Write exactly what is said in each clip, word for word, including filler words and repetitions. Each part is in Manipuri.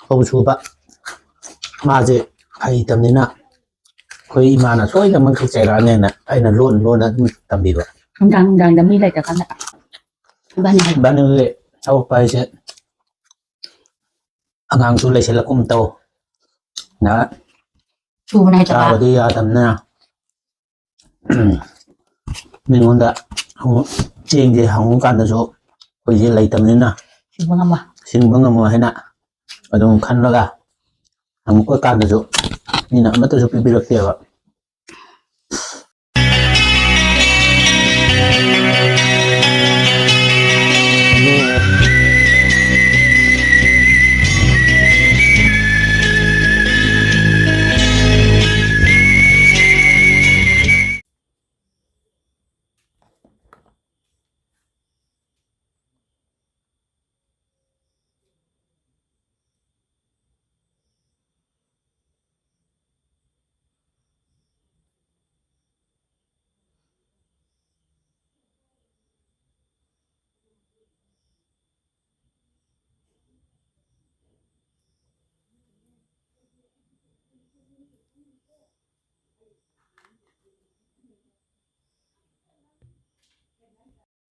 ꯐꯧ ꯁꯨꯕ꯫ ꯃꯥꯁꯦ ꯍꯩꯇꯕꯅꯤꯅ ꯑꯩꯈꯣꯏ ꯏꯃꯥꯅ ꯁꯣꯏꯗꯅꯃꯛꯀꯤ ꯆꯩꯔꯛꯑꯅꯦꯅ ꯑꯩꯅ ꯂꯣꯟ ꯂꯣꯟꯅ ꯑꯗꯨꯝ ꯇꯝꯕꯤꯕ꯫ ꯅꯨꯡꯗꯥꯡ ꯅꯨꯡꯗꯥꯡꯗ ꯃꯤ ꯂꯩꯇ꯭ꯔꯀꯥꯟꯗ ꯏꯕꯥꯅꯤ ꯍꯥꯏ-, ꯏꯕꯥꯅꯤꯒꯤ ꯊꯕꯛ ꯍꯥꯏꯁꯦ ꯑꯉꯥꯡꯁꯨ ꯂꯩꯁꯤꯜꯂꯛꯀꯨꯝ ꯇꯧ꯫ ꯅ ꯁꯨꯕꯅ ꯍꯩꯇꯕ꯫ ꯆꯥꯕꯗꯤ ꯌꯥꯗꯕꯅꯤꯅ꯫ ꯃꯤꯉꯣꯟꯗ ꯑꯃꯨꯛ ꯆꯦꯡꯁꯦ ꯍꯪꯉꯨ ꯀꯥꯟꯗꯁꯨ ꯑꯩꯈꯣꯏꯁꯦ ꯂꯩꯇꯕꯅꯤꯅ ꯁꯤꯡꯕ ꯉꯝꯃꯣꯏ꯫ ꯁꯤꯡꯕ ꯉꯝꯃꯣꯏ ꯍꯥꯏꯅ ꯑꯗꯨꯝ ꯈꯜꯂꯒ ꯍꯪꯉꯛꯄ ꯀꯥꯟꯗꯁꯨ ꯃꯤꯅ ꯑꯃꯠꯇꯁꯨ ꯄꯤꯕꯤꯔꯛꯇꯦꯕ꯫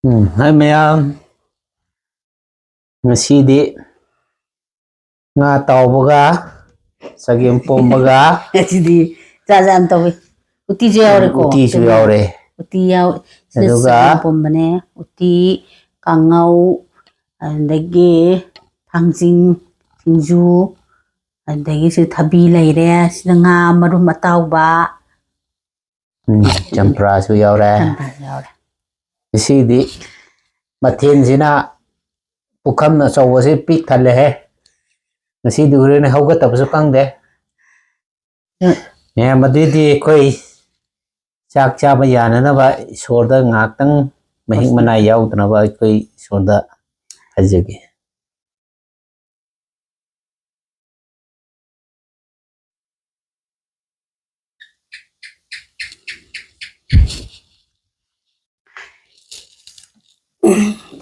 ꯎꯝ, ꯍꯥꯏ ꯃꯌꯥꯝ, ꯉꯁꯤꯗꯤ ꯉꯥ ꯇꯥꯎꯕꯒ ꯆꯒꯦꯝ ꯄꯣꯝꯕꯒ꯫ ꯉꯁꯤꯗꯤ ꯖꯥꯠ ꯖꯥꯠ ꯌꯥꯝ ꯇꯧꯏ꯫ ꯎꯇꯤꯁꯨ ꯌꯥꯎꯔꯦꯀꯣ? ꯎꯇꯤꯁꯨ ꯌꯥꯎꯔꯦ꯫ ꯎꯇꯤ ꯌꯥꯎ-, ꯁꯤꯗ ꯑꯗꯨꯒ ꯆꯒꯦꯝ ꯄꯣꯝꯕꯅꯦ, ꯎꯇꯤ, ꯀꯥꯡꯉꯧ, ꯑꯗꯒꯤ ꯊꯥꯡꯖꯤꯡ, ꯁꯤꯡꯖꯨ, ꯑꯗꯒꯤ ꯁꯤ ꯊꯕꯤ ꯂꯩꯔꯦ, ꯁꯤꯗ ꯉꯥ ꯃꯔꯨꯝ ꯑꯇꯥꯎꯕ꯫ ꯎꯝ, ꯆꯝꯄ꯭ꯔꯥꯁꯨ ꯌꯥꯎꯔꯦ꯫ ꯆꯝꯄ꯭ꯔꯥꯁꯨ ꯌꯥꯎꯔꯦ꯫ ꯉꯁꯤꯗꯤ ꯃꯊꯦꯜꯁꯤꯅ ꯄꯨꯈꯝ ꯑꯆꯧꯕꯁꯤ ꯄꯤꯛ ꯊꯜꯂꯦꯍꯦ꯫ ꯉꯁꯤꯗꯤ ꯍꯣꯔꯦꯟ ꯍꯧꯒꯠꯇꯕꯁꯨ ꯈꯪꯗꯦ꯫ ꯎꯝ꯫ ꯃꯌꯥꯝ, ꯑꯗꯨꯏꯗꯤ ꯑꯩꯈꯣꯏ ꯆꯥꯛ ꯆꯥꯕ ꯌꯥꯅꯅꯕ ꯏꯁꯣꯔꯗ ꯉꯥꯏꯍꯥꯛꯇꯪ ꯃꯍꯤꯛ ꯃꯅꯥꯏ ꯌꯥꯎꯗꯅꯕ ꯑꯩꯈꯣꯏ ꯏꯁꯣꯔꯗ ꯍꯥꯏꯖꯒꯦ꯫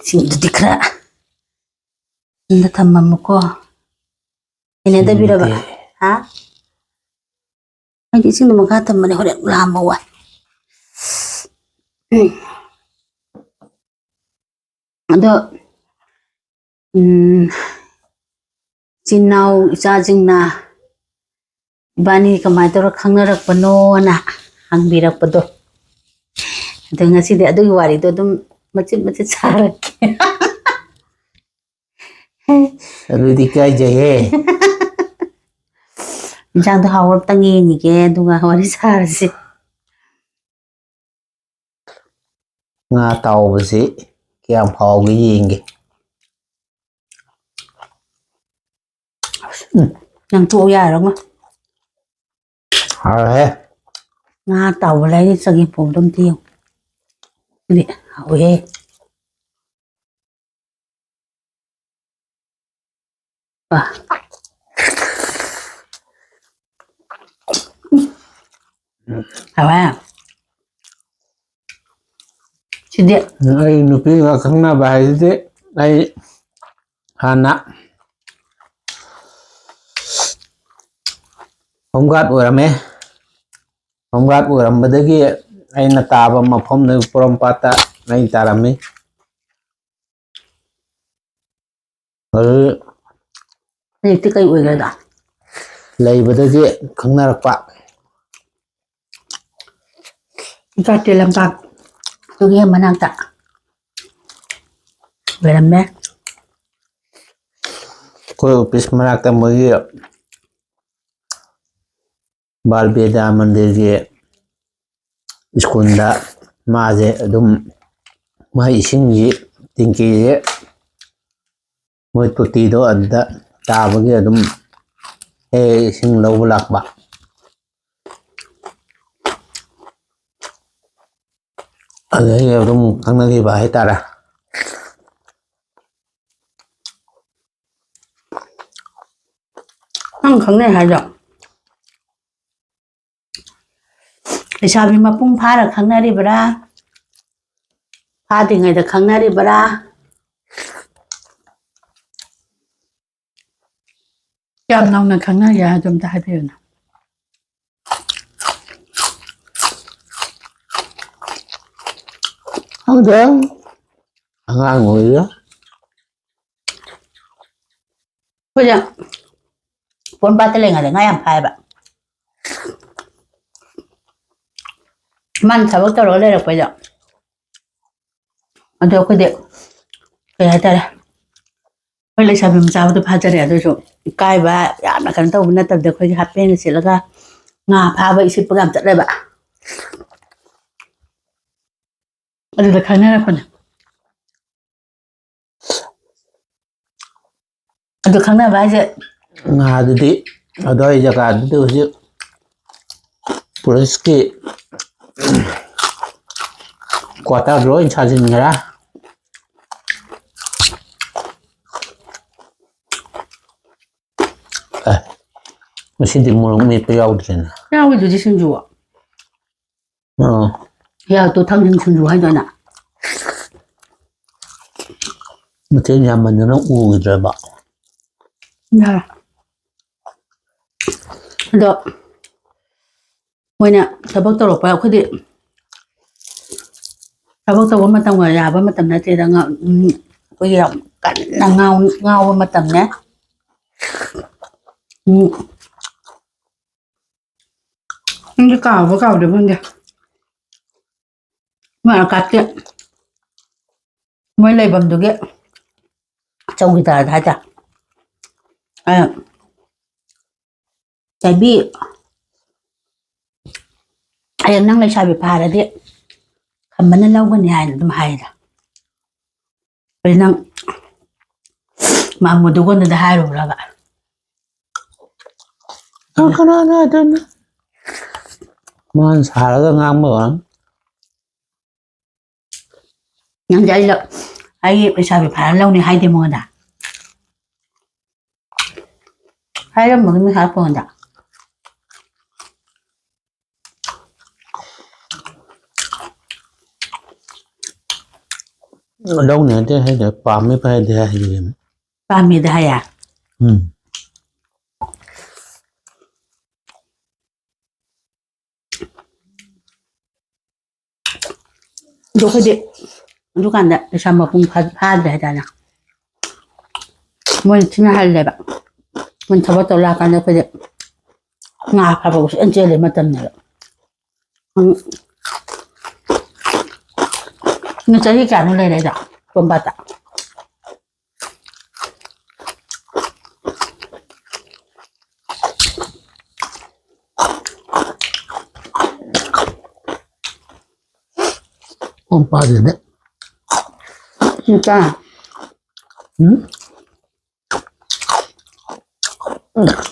ꯁꯤꯡꯗꯨꯗꯤ ꯈꯔ ꯏꯪꯗ ꯊꯝꯃꯝꯃꯨꯀꯣ꯫ ꯍꯩꯅꯗꯕꯤꯔꯕ? ꯁꯤꯗꯤ꯫ ꯍꯥ? ꯑꯩꯗꯤ ꯏꯁꯤꯡꯗꯣ ꯃꯈꯥ ꯊꯝꯕꯅꯦ, ꯍꯣꯔꯦꯟ ꯂꯥꯝꯕ ꯋꯥꯏ꯫ ꯎꯝ꯫ ꯑꯗꯣ, ꯎꯝ, ꯏꯆꯤꯟ ꯏꯅꯥꯎ ꯏꯆꯥꯁꯤꯡꯅ ꯏꯕꯥꯅꯤ ꯀꯃꯥꯏꯅ ꯇꯧꯔ ꯈꯪꯅꯔꯛꯄꯅꯣꯅ ꯍꯪꯕꯤꯔꯛꯄꯗꯣ꯫ ꯑꯗꯣ ꯉꯁꯤꯗꯤ ꯑꯗꯨꯒꯤ ꯋꯥꯔꯤꯗꯣ ꯑꯗꯨꯝ ꯃꯆꯤꯠ ꯃꯆꯤꯠ ꯁꯥꯔꯛꯀꯦ꯫ ꯑꯗꯨꯗꯤ ꯏꯀꯥꯏꯖꯩꯍꯦ꯫ ꯏꯟꯁꯥꯡꯗꯣ ꯍꯥꯎꯔꯞꯇꯪ ꯌꯦꯡꯉꯤꯒꯦ, ꯑꯗꯨꯒ ꯋꯥꯔꯤ ꯁꯥꯔꯁꯤ꯫ ꯉꯥ ꯇꯥꯎꯕꯁꯤ ꯀꯌꯥꯝ ꯍꯥꯎꯒꯦ ꯌꯦꯡꯒꯦ꯫ ꯎꯝ꯫ ꯅꯪ ꯇꯣꯛꯎ ꯌꯥꯔꯣꯏ꯫ ꯍꯥꯎꯔꯦꯍꯦ꯫ ꯉꯥ ꯇꯥꯎꯕ ꯂꯩꯔꯤ, ꯆꯒꯦꯝ ꯄꯣꯝꯕꯗꯣ ꯑꯝꯇ ꯌꯦꯡꯉꯨ꯫ ꯑꯗꯨꯗꯤ ꯍꯥꯎꯋꯦꯍꯦ꯫ ꯑ꯫ ꯍꯥꯎꯋꯦ꯫ ꯁꯤꯗꯤ꯫ ꯑꯩ ꯅꯨꯄꯤꯒ ꯈꯪꯅꯕ ꯍꯥꯏꯁꯤꯗꯤ ꯑꯩ ꯍꯥꯟꯅ ꯍꯣꯝ ꯒꯥꯔꯗ ꯑꯣꯏꯔꯝꯃꯦ꯫ ꯍꯣꯝ ꯒꯥꯔꯗ ꯑꯣꯏꯔꯝꯕꯗꯒꯤ ꯑꯩꯅ ꯇꯥꯕ ꯃꯐꯝꯗꯨ ꯄꯣꯔꯣꯝꯄꯥꯠꯇ ꯑꯩ ꯇꯥꯔꯝꯃꯤ꯫ ꯑꯗꯨ ꯍꯧꯖꯤꯛꯇꯤ ꯀꯩ ꯑꯣꯏꯈ꯭ꯔꯦꯗ? ꯂꯩꯕꯗꯒꯤ ꯈꯪꯅꯔꯛꯄ꯫ ꯏꯆꯥ ꯇꯦꯂꯪꯀꯥ ꯑꯗꯨꯒꯤ ꯍꯦꯛ ꯃꯅꯥꯛꯇ ꯂꯩꯔꯝꯃꯦ꯫ ꯑꯩꯈꯣꯏ ꯑꯣꯐꯤꯁ ꯃꯅꯥꯛꯇ ꯃꯣꯏꯒꯤ ꯕꯥꯜ ꯕꯦꯗꯥ ꯃꯟꯗꯤꯔꯒꯤ ꯁ꯭ꯀꯨꯜꯗ ꯃꯥꯁꯦ ꯑꯗꯨꯝ ꯃꯥꯏ ꯏꯁꯤꯡꯁꯤ ꯇꯦꯡꯀꯤꯁꯦ ꯃꯣꯏ ꯇꯣꯇꯤꯗꯣ ꯑꯗꯨꯗ ꯇꯥꯕꯒꯤ ꯑꯗꯨꯝ ꯍꯦꯛ ꯍꯦꯛ ꯏꯁꯤꯡ ꯂꯧꯕ ꯂꯥꯛꯄ꯫ ꯑꯗꯨꯗꯒꯤ ꯑꯗꯨꯝ ꯈꯪꯅꯈꯤꯕ ꯍꯥꯏꯇꯥꯔꯦ꯫ ꯅꯪ ꯈꯪꯅꯩ ꯍꯥꯏꯗꯣ ꯂꯩꯁꯥꯕꯤ ꯃꯄꯨꯡ ꯐꯥꯔ ꯈꯪꯅꯔꯤꯕ꯭ꯔꯥ? ꯐꯥꯗ꯭ꯔꯤꯉꯩꯗ ꯈꯪꯅꯔꯤꯕ꯭ꯔꯥ? ꯀꯌꯥꯝ ꯅꯧꯅ ꯈꯪꯅꯒꯦ ꯍꯥꯏꯗꯣ ꯑꯝꯇ ꯍꯥꯏꯕꯤꯌꯨꯅꯦ꯫ ꯈꯪꯗꯦ꯫ ꯑꯉꯥꯡ ꯑꯣꯏꯔꯤꯗ꯫ ꯑꯩꯈꯣꯏꯁꯦ ꯄꯣꯔꯣꯝꯄꯥꯠꯇ ꯂꯩꯉꯩꯗ ꯉꯥ ꯌꯥꯝ ꯐꯥꯏꯌꯦꯕ꯫ ꯃꯥꯅ ꯊꯕꯛ ꯇꯧꯔꯒ ꯂꯩꯔꯛꯄꯩꯗꯣ꯫ ꯑꯗꯣ ꯑꯩꯈꯣꯏꯗꯤ ꯀꯩ ꯍꯥꯏꯇꯥꯔꯦ, ꯑꯩꯈꯣꯏ ꯂꯩꯁꯥꯕꯤ ꯃꯆꯥꯕꯨꯗꯤ ꯐꯥꯖꯔꯦ, ꯑꯗꯨ ꯑꯣꯏꯁꯨ ꯏꯀꯥꯏꯕ, ꯌꯥꯝꯅ ꯀꯩꯅꯣ ꯇꯧꯕ ꯅꯠꯇꯕꯗ ꯑꯩꯈꯣꯏꯗꯤ ꯍꯥꯞ ꯄꯦꯟꯒ ꯁꯦꯠꯂꯒ ꯉꯥ ꯐꯥꯕ ꯏꯁꯤꯠꯄꯒ ꯌꯥꯝ ꯆꯠꯂꯦꯕ꯫ ꯑꯗꯨꯗ ꯈꯪꯅꯔꯛꯄꯅꯦ꯫ ꯑꯗꯨ ꯈꯪꯅꯕ ꯍꯥꯏꯁꯦ ꯉꯥꯗꯨꯗꯤ ꯑꯗꯨꯋꯥꯏ ꯖꯒꯥꯗꯨꯗꯤ ꯍꯧꯖꯤꯛ ꯄꯨꯂꯤꯁꯀꯤ ꯀ꯭ꯋꯥꯇꯔ ꯂꯣꯏ ꯁꯥꯖꯤꯟꯈ꯭ꯔꯦ꯫ ꯑꯦ, ꯉꯁꯤꯗꯤ ꯃꯣꯔꯣꯛ ꯃꯦꯠꯄ ꯌꯥꯎꯗ꯭ꯔꯦꯅ꯫ ꯌꯥꯎꯋꯤꯗꯨꯗꯤ ꯁꯤꯡꯖꯨ꯫ ꯑꯥ꯫ ꯌꯥꯎꯗꯣ ꯊꯥꯡꯖꯤꯡ ꯁꯤꯡꯖꯨ ꯍꯥꯏꯗꯅ꯫ ꯃꯊꯦꯜ ꯌꯥꯝꯃꯟꯗꯅ ꯎꯈꯤꯗ꯭ꯔꯦꯕ꯫ ꯌꯥꯔꯦ꯫ ꯑꯗꯣ ꯃꯣꯏꯅ ꯊꯕꯛ ꯇꯧꯔꯛꯄ, ꯑꯩꯈꯣꯏꯗꯤ ꯊꯕꯛ ꯇꯧꯕ ꯃꯇꯝꯒ ꯌꯥꯕ ꯃꯇꯝ ꯅꯠꯇꯦꯗ꯫ ꯉꯥ-, ꯎꯝ, ꯑꯩꯈꯣꯏꯒꯤ ꯌꯥꯝ ꯀꯟꯅ ꯉꯥꯎ-, ꯉꯥꯎꯕ ꯃꯇꯝꯅꯦ꯫ ꯎꯝ꯫ ꯅꯪꯗꯤ ꯀꯥꯎꯕ ꯀꯥꯎꯗꯕ ꯈꯪꯗꯦ꯫ ꯃꯣꯏ ꯑꯀꯥꯠꯀꯤ ꯃꯣꯏ ꯂꯩꯐꯝꯗꯨꯒꯤ ꯆꯧꯀꯤꯗꯥꯔꯗ ꯍꯥꯏꯇꯥꯔꯦ꯫ ꯑꯩꯅ, "ꯆꯥꯏꯕꯤ, ꯍꯌꯦꯡ ꯅꯪ ꯂꯩꯁꯥꯕꯤ ꯐꯥꯔꯗꯤ ꯈꯝꯕꯅ ꯂꯧꯒꯅꯤ" ꯍꯥꯏꯅ ꯑꯗꯨꯝ ꯍꯥꯏꯗ꯫ ꯑꯩ ꯅꯪ ꯃꯥꯃꯣꯗꯨꯒꯣꯟꯗꯨꯗ ꯍꯥꯏꯔꯨꯕ꯭ꯔꯕ? ꯅꯪ ꯀꯅꯥꯅ ꯍꯥꯏꯗꯣꯏꯅꯣ? ꯃꯥꯅ ꯁꯥꯔꯒ ꯉꯥꯡꯕ ꯋꯥꯅꯤ꯫ ꯅꯪꯗꯤ ꯑꯩ ꯂ-, ꯑꯩꯒꯤ ꯂꯩꯁꯥꯕꯤ ꯐꯥꯔ ꯂꯧꯅꯤ ꯍꯥꯏꯗꯦ ꯃꯉꯣꯟꯗ꯫ ꯍꯥꯏꯔꯝꯃꯒ ꯃꯤ ꯍꯥꯏꯔꯛꯄ ꯀꯥꯟꯗ꯫ ꯂꯧꯅꯤ ꯍꯥꯏꯗꯦ ꯍꯥꯏꯗꯦ, ꯄꯥꯝꯃꯦ ꯍꯥꯏꯗꯦ ꯍꯥꯏꯌꯦ꯫ ꯄꯥꯝꯃꯦꯗ ꯍꯥꯏꯌꯦ? ꯎꯝ꯫ ꯑꯗꯨ ꯑꯩꯈꯣꯏꯗꯤ ꯑꯗꯨꯀꯥꯟꯗ ꯂꯩꯁꯥ ꯃꯄꯨꯡ ꯐꯥ-, ꯐꯥꯗ꯭ꯔꯦ ꯍꯥꯏꯇꯥꯔꯦ꯫ ꯃꯣꯏꯅ ꯊꯤꯅ ꯍꯜꯂꯦꯕ꯫ ꯃꯣꯏꯅ ꯊꯕꯛ ꯇꯧ ꯂꯥꯛꯀꯥꯟꯗ ꯑꯩꯈꯣꯏꯗꯤ ꯉꯥ ꯐꯥꯕ ꯀꯣꯏꯆꯦꯟ ꯆꯦꯜꯂꯤ ꯃꯇꯝꯅꯦꯕ꯫ ꯎꯝ꯫ ꯅꯪ ꯆꯍꯤ ꯀꯌꯥꯅꯣ ꯂꯩꯔꯛꯏꯗꯣ ꯄꯣꯔꯣꯝꯄꯥꯠꯇ? ꯄꯣꯔꯣꯝꯄꯥꯠꯁꯤꯗ꯫ ꯅꯨꯄꯥ꯫ ꯎꯝ?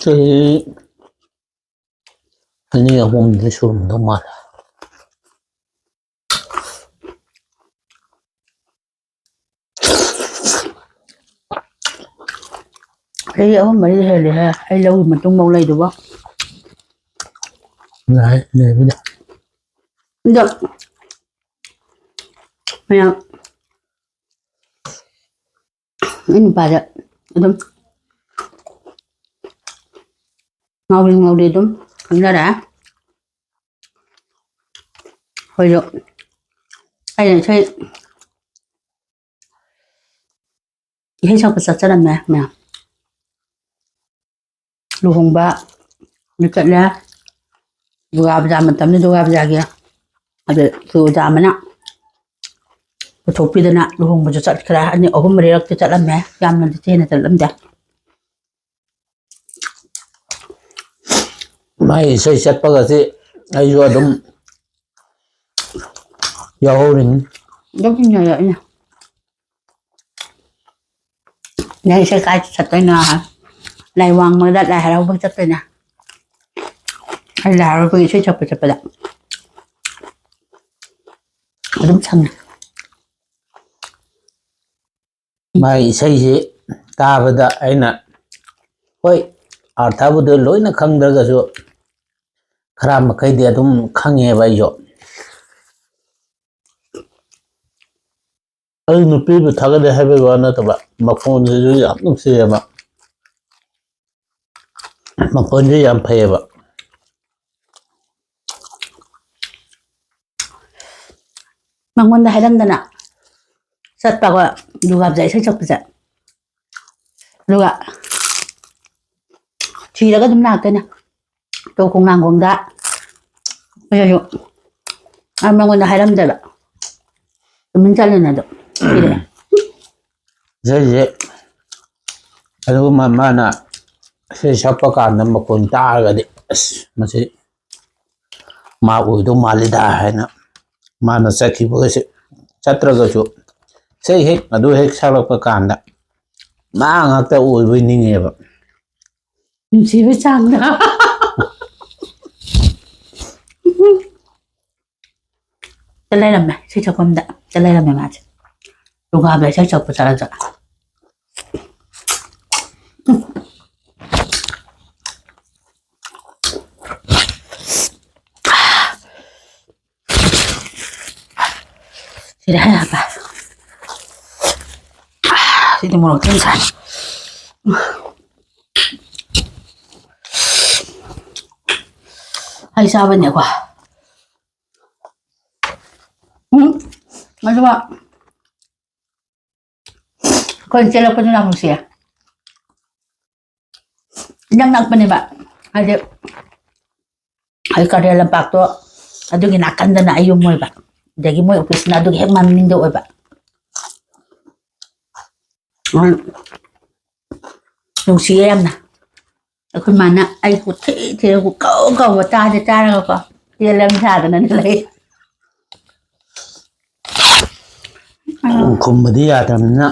ꯆꯍꯤ ꯑꯅꯤ ꯑꯍꯨꯝꯗꯤ ꯁꯨꯔꯝꯗꯧ ꯃꯥꯜꯂꯦ꯫ ꯆꯍꯤ ꯑꯍꯨꯝ ꯃꯔꯤ ꯍꯦꯜꯂꯦꯍꯦ, ꯑꯩ ꯂꯧꯒꯤ ꯃꯇꯨꯡꯐꯥꯎ ꯂꯩꯗꯨꯕꯣ꯫ ꯌꯥꯏ, ꯂꯩꯕꯨꯗꯤ꯫ ꯑꯗꯣ ꯃꯌꯥꯝ ꯑꯩ ꯅꯨꯄꯥꯗ ꯑꯗꯨꯝ ꯉꯥꯎꯔꯤ ꯉꯥꯎꯔꯤ ꯑꯗꯨꯝ ꯈꯪꯅꯔꯦ꯫ ꯑꯩꯈꯣꯏꯁꯨ ꯑꯩꯅ ꯏꯁꯩ, ꯏꯁꯩ ꯁꯛꯄ ꯆꯠꯆꯔꯝꯃꯦ ꯃꯌꯥꯝ꯫ ꯂꯨꯍꯣꯡꯕ ꯆꯠꯂꯦ꯫ ꯗꯨꯔꯒꯥ ꯄꯨꯖꯥ ꯃꯇꯝꯗ ꯗꯨꯔꯒꯥ ꯄꯨꯖꯥꯒꯤ ꯑꯗꯨ ꯁ꯭ꯀꯨꯜ ꯑꯣꯖꯥ ꯑꯃꯅ ꯄꯨꯊꯣꯛꯄꯤꯗꯅ ꯂꯨꯍꯣꯡꯕꯁꯨ ꯆꯠꯈ꯭ꯔꯦ꯫ ꯑꯅꯤ, ꯑꯍꯨꯝ, ꯃꯔꯤꯔꯛꯇꯤ ꯆꯠꯂꯝꯃꯦ꯫ ꯌꯥꯝꯅꯗꯤ ꯍꯦꯟꯅ ꯆꯠꯂꯝꯗꯦ꯫ ꯃꯥꯏ ꯏꯁꯩ ꯆꯠꯄꯒꯁꯤ ꯑꯩꯁꯨ ꯑꯗꯨꯝ ꯌꯥꯎꯍꯧꯔꯤꯅꯤ꯫ ꯑꯗꯨꯝ ꯏꯟꯅꯔꯛꯏꯅꯦ꯫ ꯅꯪ ꯏꯁꯩ ꯀꯥꯏ ꯆꯠꯇꯣꯏꯅꯣ? ꯂꯥꯏ ꯋꯥꯡꯃꯗ ꯂꯥꯏ ꯍꯔꯥꯎꯕ ꯆꯠꯇꯣꯏꯅꯦ꯫ ꯑꯩ ꯂꯥꯏ ꯍꯔꯥꯎꯕꯒꯤ ꯏꯁꯩ ꯁꯛꯄ ꯆꯠꯄꯗ ꯑꯗꯨꯝ ꯁꯪꯉꯦ꯫ ꯃꯥꯒꯤ ꯏꯁꯩꯁꯤ ꯇꯥꯕꯗ ꯑꯩꯅ, ꯍꯣꯏ, ꯑꯥꯔꯊꯕꯨꯗꯤ ꯂꯣꯏꯅ ꯈꯪꯗ꯭ꯔꯒꯁꯨ ꯈꯔ ꯃꯈꯩꯗꯤ ꯑꯗꯨꯝ ꯈꯪꯉꯦꯕ ꯑꯩꯁꯨ꯫ ꯑꯩ ꯅꯨꯄꯤꯕꯨ ꯊꯥꯒꯠꯂꯦ ꯍꯥꯏꯕꯒꯤ ꯋꯥ ꯅꯠꯇꯕ, ꯃꯈꯣꯟꯁꯤꯁꯨ ꯌꯥꯝ ꯅꯨꯡꯁꯤꯌꯦꯕ꯫ ꯃꯈꯣꯟꯁꯦ ꯌꯥꯝ ꯐꯩꯌꯦꯕ꯫ ꯑꯩꯉꯣꯟꯗ ꯍꯥꯏꯔꯝꯗꯅ ꯆꯠꯄꯀꯣ, ꯗꯨꯔꯒꯥ ꯄꯨꯖꯥ ꯏꯁꯩ ꯁꯛꯄꯁꯦ꯫ ꯑꯗꯨꯒ ꯊꯤꯔꯒ ꯑꯗꯨꯝ ꯂꯥꯛꯇꯣꯏꯅꯦ꯫ ꯇꯧ ꯈꯣꯡꯅꯥꯡꯈꯣꯡꯗ꯫ ꯑꯩꯁꯨ ꯑꯩ ꯃꯉꯣꯟꯗ ꯍꯥꯏꯔꯝꯗꯦꯕ꯫ ꯇꯨꯃꯤꯟ ꯆꯠꯂꯤꯅꯦ ꯑꯗꯣ꯫ ꯊꯤꯔꯒ꯫ ꯏꯁꯩꯁꯦ ꯑꯗꯨꯒꯨꯝꯕ ꯃꯥꯅ ꯏꯁꯩ ꯁꯛꯄ ꯀꯥꯟꯗ ꯃꯈꯣꯟ ꯇꯥꯔꯒꯗꯤ ꯑꯁ ꯃꯁꯤ ꯃꯥ ꯑꯣꯏꯗꯧ ꯃꯥꯜꯂꯤꯗ ꯍꯥꯏꯅ ꯃꯥꯅ ꯆꯠꯈꯤꯕꯒꯁꯦ ꯆꯠꯇ꯭ꯔꯒꯁꯨ ꯏꯁꯩ ꯍꯦꯛ ꯑꯗꯨ ꯍꯦꯛ ꯁꯛꯂꯛꯄ ꯀꯥꯟꯗ ꯃꯥ ꯉꯥꯛꯇ ꯑꯣꯏꯕꯣꯏ ꯅꯤꯡꯉꯦꯕ꯫ ꯅꯨꯡꯁꯤꯕ ꯆꯥꯡꯗ꯫ ꯂꯩꯔꯝꯃꯦ ꯏꯁꯩ ꯁꯛꯐꯝꯗ꯫ ꯂꯩꯔꯝꯃꯦ ꯃꯥꯁꯦ꯫ ꯗꯨꯔꯒꯥ ꯄꯨꯖꯥ ꯏꯁꯩ ꯁꯛꯄ ꯆꯠꯂ ꯆꯠꯂ꯫ ꯁꯤꯗ ꯍꯥꯏꯔꯕ꯫ ꯁꯤꯗꯤ ꯃꯣꯔꯣꯛ ꯊꯤꯅ ꯁꯥꯏ꯫ ꯍꯩ ꯆꯥꯕꯅꯦꯀꯣ꯫ ꯎꯝ, ꯑꯗꯨꯒ ꯑꯩꯈꯣꯏꯅ ꯆꯦꯜꯂꯛꯄꯗꯨꯅ ꯌꯥꯝ ꯅꯨꯡꯁꯤꯌꯦ꯫ ꯏꯅꯛ ꯅꯛꯄꯅꯦꯕ꯫ ꯍꯥꯏꯗꯤ ꯑꯩ ꯀꯥꯔꯦꯜ ꯂꯝꯄꯥꯛꯇꯣ ꯑꯗꯨꯒꯤ ꯅꯥꯀꯟꯗꯅ ꯑꯩ ꯌꯨꯝ ꯑꯣꯏꯕ, ꯑꯗꯒꯤ ꯃꯣꯏ ꯑꯣꯐꯤꯁꯅ ꯑꯗꯨꯒꯤ ꯍꯦꯛ ꯃꯅꯤꯡꯗ ꯑꯣꯏꯕ꯫ ꯎꯝ, ꯅꯨꯡꯁꯤꯌꯦ ꯌꯥꯝꯅ꯫ ꯑꯩꯈꯣꯏ ꯃꯥꯅ ꯑꯩ ꯊꯤ ꯊꯤꯔꯒ ꯀꯧ ꯀꯧꯕ ꯇꯥꯗꯦ ꯇꯥꯔꯒꯀꯣ ꯆꯦꯜꯂꯝ ꯁꯥꯗꯅ ꯂꯩ꯫ ꯈꯨꯝꯕꯗꯤ ꯌꯥꯗ꯭ꯔꯕꯅꯤꯅ꯫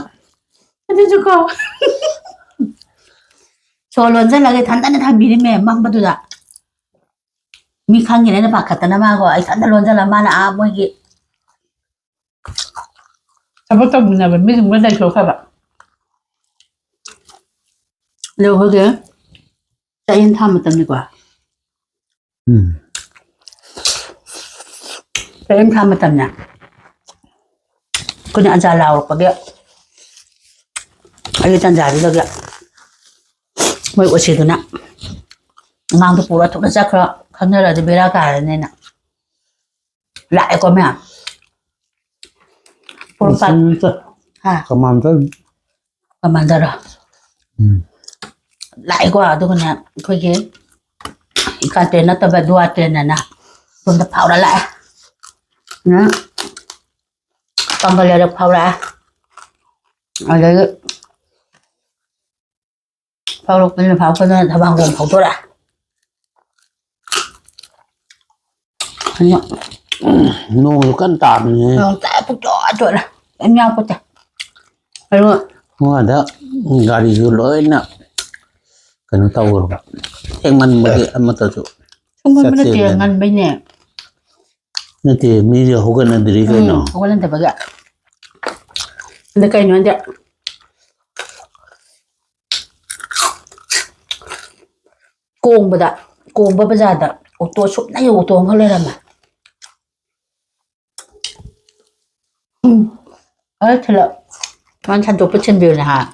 ꯑꯗꯨꯁꯨꯀꯣ ꯁꯣ ꯂꯣꯟꯁꯤꯜꯂꯒ ꯏꯊꯟꯇꯅ ꯊꯝꯕꯤꯔꯤꯃꯦ ꯃꯝꯕꯗꯨꯗ꯫ ꯃꯤ ꯈꯪꯉꯦꯅ ꯑꯩꯅ ꯄꯥꯈꯠꯇꯅ ꯃꯥꯀꯣ ꯏꯊꯟꯇ ꯂꯣꯟꯁꯤꯜꯂꯒ ꯃꯥꯅ ꯑꯥ ꯃꯣꯏꯒꯤ ꯊꯕꯛ ꯇꯧꯃꯤꯟꯅꯕ ꯃꯤꯁꯤꯡꯒ ꯂꯩꯊꯣꯛꯈ꯭ꯔꯕ꯫ ꯑꯗꯣ ꯑꯩꯈꯣꯏꯒꯤ ꯆꯥꯛꯌꯦꯟ ꯊꯥ ꯃꯇꯝꯅꯤꯀꯣ꯫ ꯎꯝ꯫ ꯆꯥꯛꯌꯦꯟ ꯊꯥ ꯃꯇꯝꯅꯦ꯫ ꯑꯩꯈꯣꯏꯅ ꯑꯖꯥ ꯂꯥꯎꯔꯛꯄꯒꯤ ꯑꯩꯒꯤ ꯇꯟꯖꯥꯗꯨꯗꯒꯤ ꯃꯣꯏ ꯑꯣꯁꯤꯗꯨꯅ ꯑꯉꯥꯡꯗꯣ ꯄꯨꯔ ꯊꯨꯅ ꯆꯠꯈ꯭ꯔꯣ, ꯈꯪꯅꯔꯗꯤ ꯕꯦꯔꯥ ꯀꯥꯔꯅꯤꯅ꯫ ꯂꯥꯛꯑꯦꯀꯣ ꯃꯌꯥꯝ꯫ ꯄꯣꯔꯣꯝꯄꯥꯠ꯫ ꯍꯥ? ꯀꯃꯥꯟꯗꯔ꯫ ꯀꯃꯥꯟꯗꯔ꯫ ꯎꯝ꯫ ꯂꯥꯛꯑꯦꯀꯣ, ꯑꯗꯨꯒꯅꯦ, ꯑꯩꯈꯣꯏꯒꯤ ꯏꯀꯥꯇꯦ ꯅꯠꯇꯕ ꯗꯨꯋꯥꯇꯦꯅꯅ ꯁꯣꯝꯗ ꯐꯥꯎꯔ ꯂꯥꯛꯑꯦ꯫ ꯎꯝ꯫ ꯄꯥꯡꯒꯜ ꯂꯩꯔꯛ ꯐꯥꯎꯔꯛꯑꯦ꯫ ꯑꯗꯒꯤ ꯐꯥꯎꯔꯛꯄꯅꯤꯅ ꯐꯥꯎꯔꯛꯄꯅꯤꯅ ꯊꯕꯥꯡꯒꯣꯡ ꯐꯥꯎꯗꯣꯔꯛꯑꯦ꯫ ꯑꯗꯣ ꯅꯣꯡꯁꯨ ꯀꯟꯅ ꯇꯥꯕꯅꯦ꯫ ꯅꯣꯡ ꯇꯥꯏ, ꯄꯨꯡꯆꯣꯠ ꯆꯣꯠꯂꯦ꯫ ꯀꯩꯝ ꯌꯥꯎꯄꯣꯠꯇꯦ꯫ ꯑꯗꯨꯒ ꯃꯣꯏꯗ ꯒꯥꯔꯤꯁꯨ ꯂꯣꯏꯅ ꯀꯩꯅꯣ ꯇꯧꯈ꯭ꯔꯕ꯫ ꯊꯦꯡꯃꯟꯕꯒꯤ ꯑꯃꯠꯇꯁꯨ ꯊꯦꯡꯃꯟꯕ ꯅꯠꯇꯦ, ꯆꯠꯁꯦꯅ꯫ ꯉꯟꯕꯩꯅꯦ꯫ ꯅꯠꯇꯦ, ꯃꯤꯁꯦ ꯍꯧꯒꯠꯅꯗ꯭ꯔꯤ ꯀꯩꯅꯣ꯫ ꯎꯝ, ꯍꯧꯒꯠꯅꯗꯕꯒꯤ꯫ ꯑꯗ ꯀꯩꯅꯣ ꯍꯥꯏꯗꯤ, ꯀꯣꯡꯕꯗ, ꯀꯣꯡꯕ ꯕꯖꯥꯔꯗ ꯑꯣꯇꯣ ꯁꯨꯞꯅ ꯑꯣꯇꯣ ꯑꯃꯈꯛ ꯂꯩꯔꯝꯃꯦ꯫ ꯎꯝ꯫ ꯑꯩ ꯊꯤꯜꯂꯛ-, ꯃꯥꯅ ꯁꯟꯗꯣꯛꯄ ꯊꯤꯟꯕꯤꯌꯨꯅꯦ ꯍꯥꯏ꯫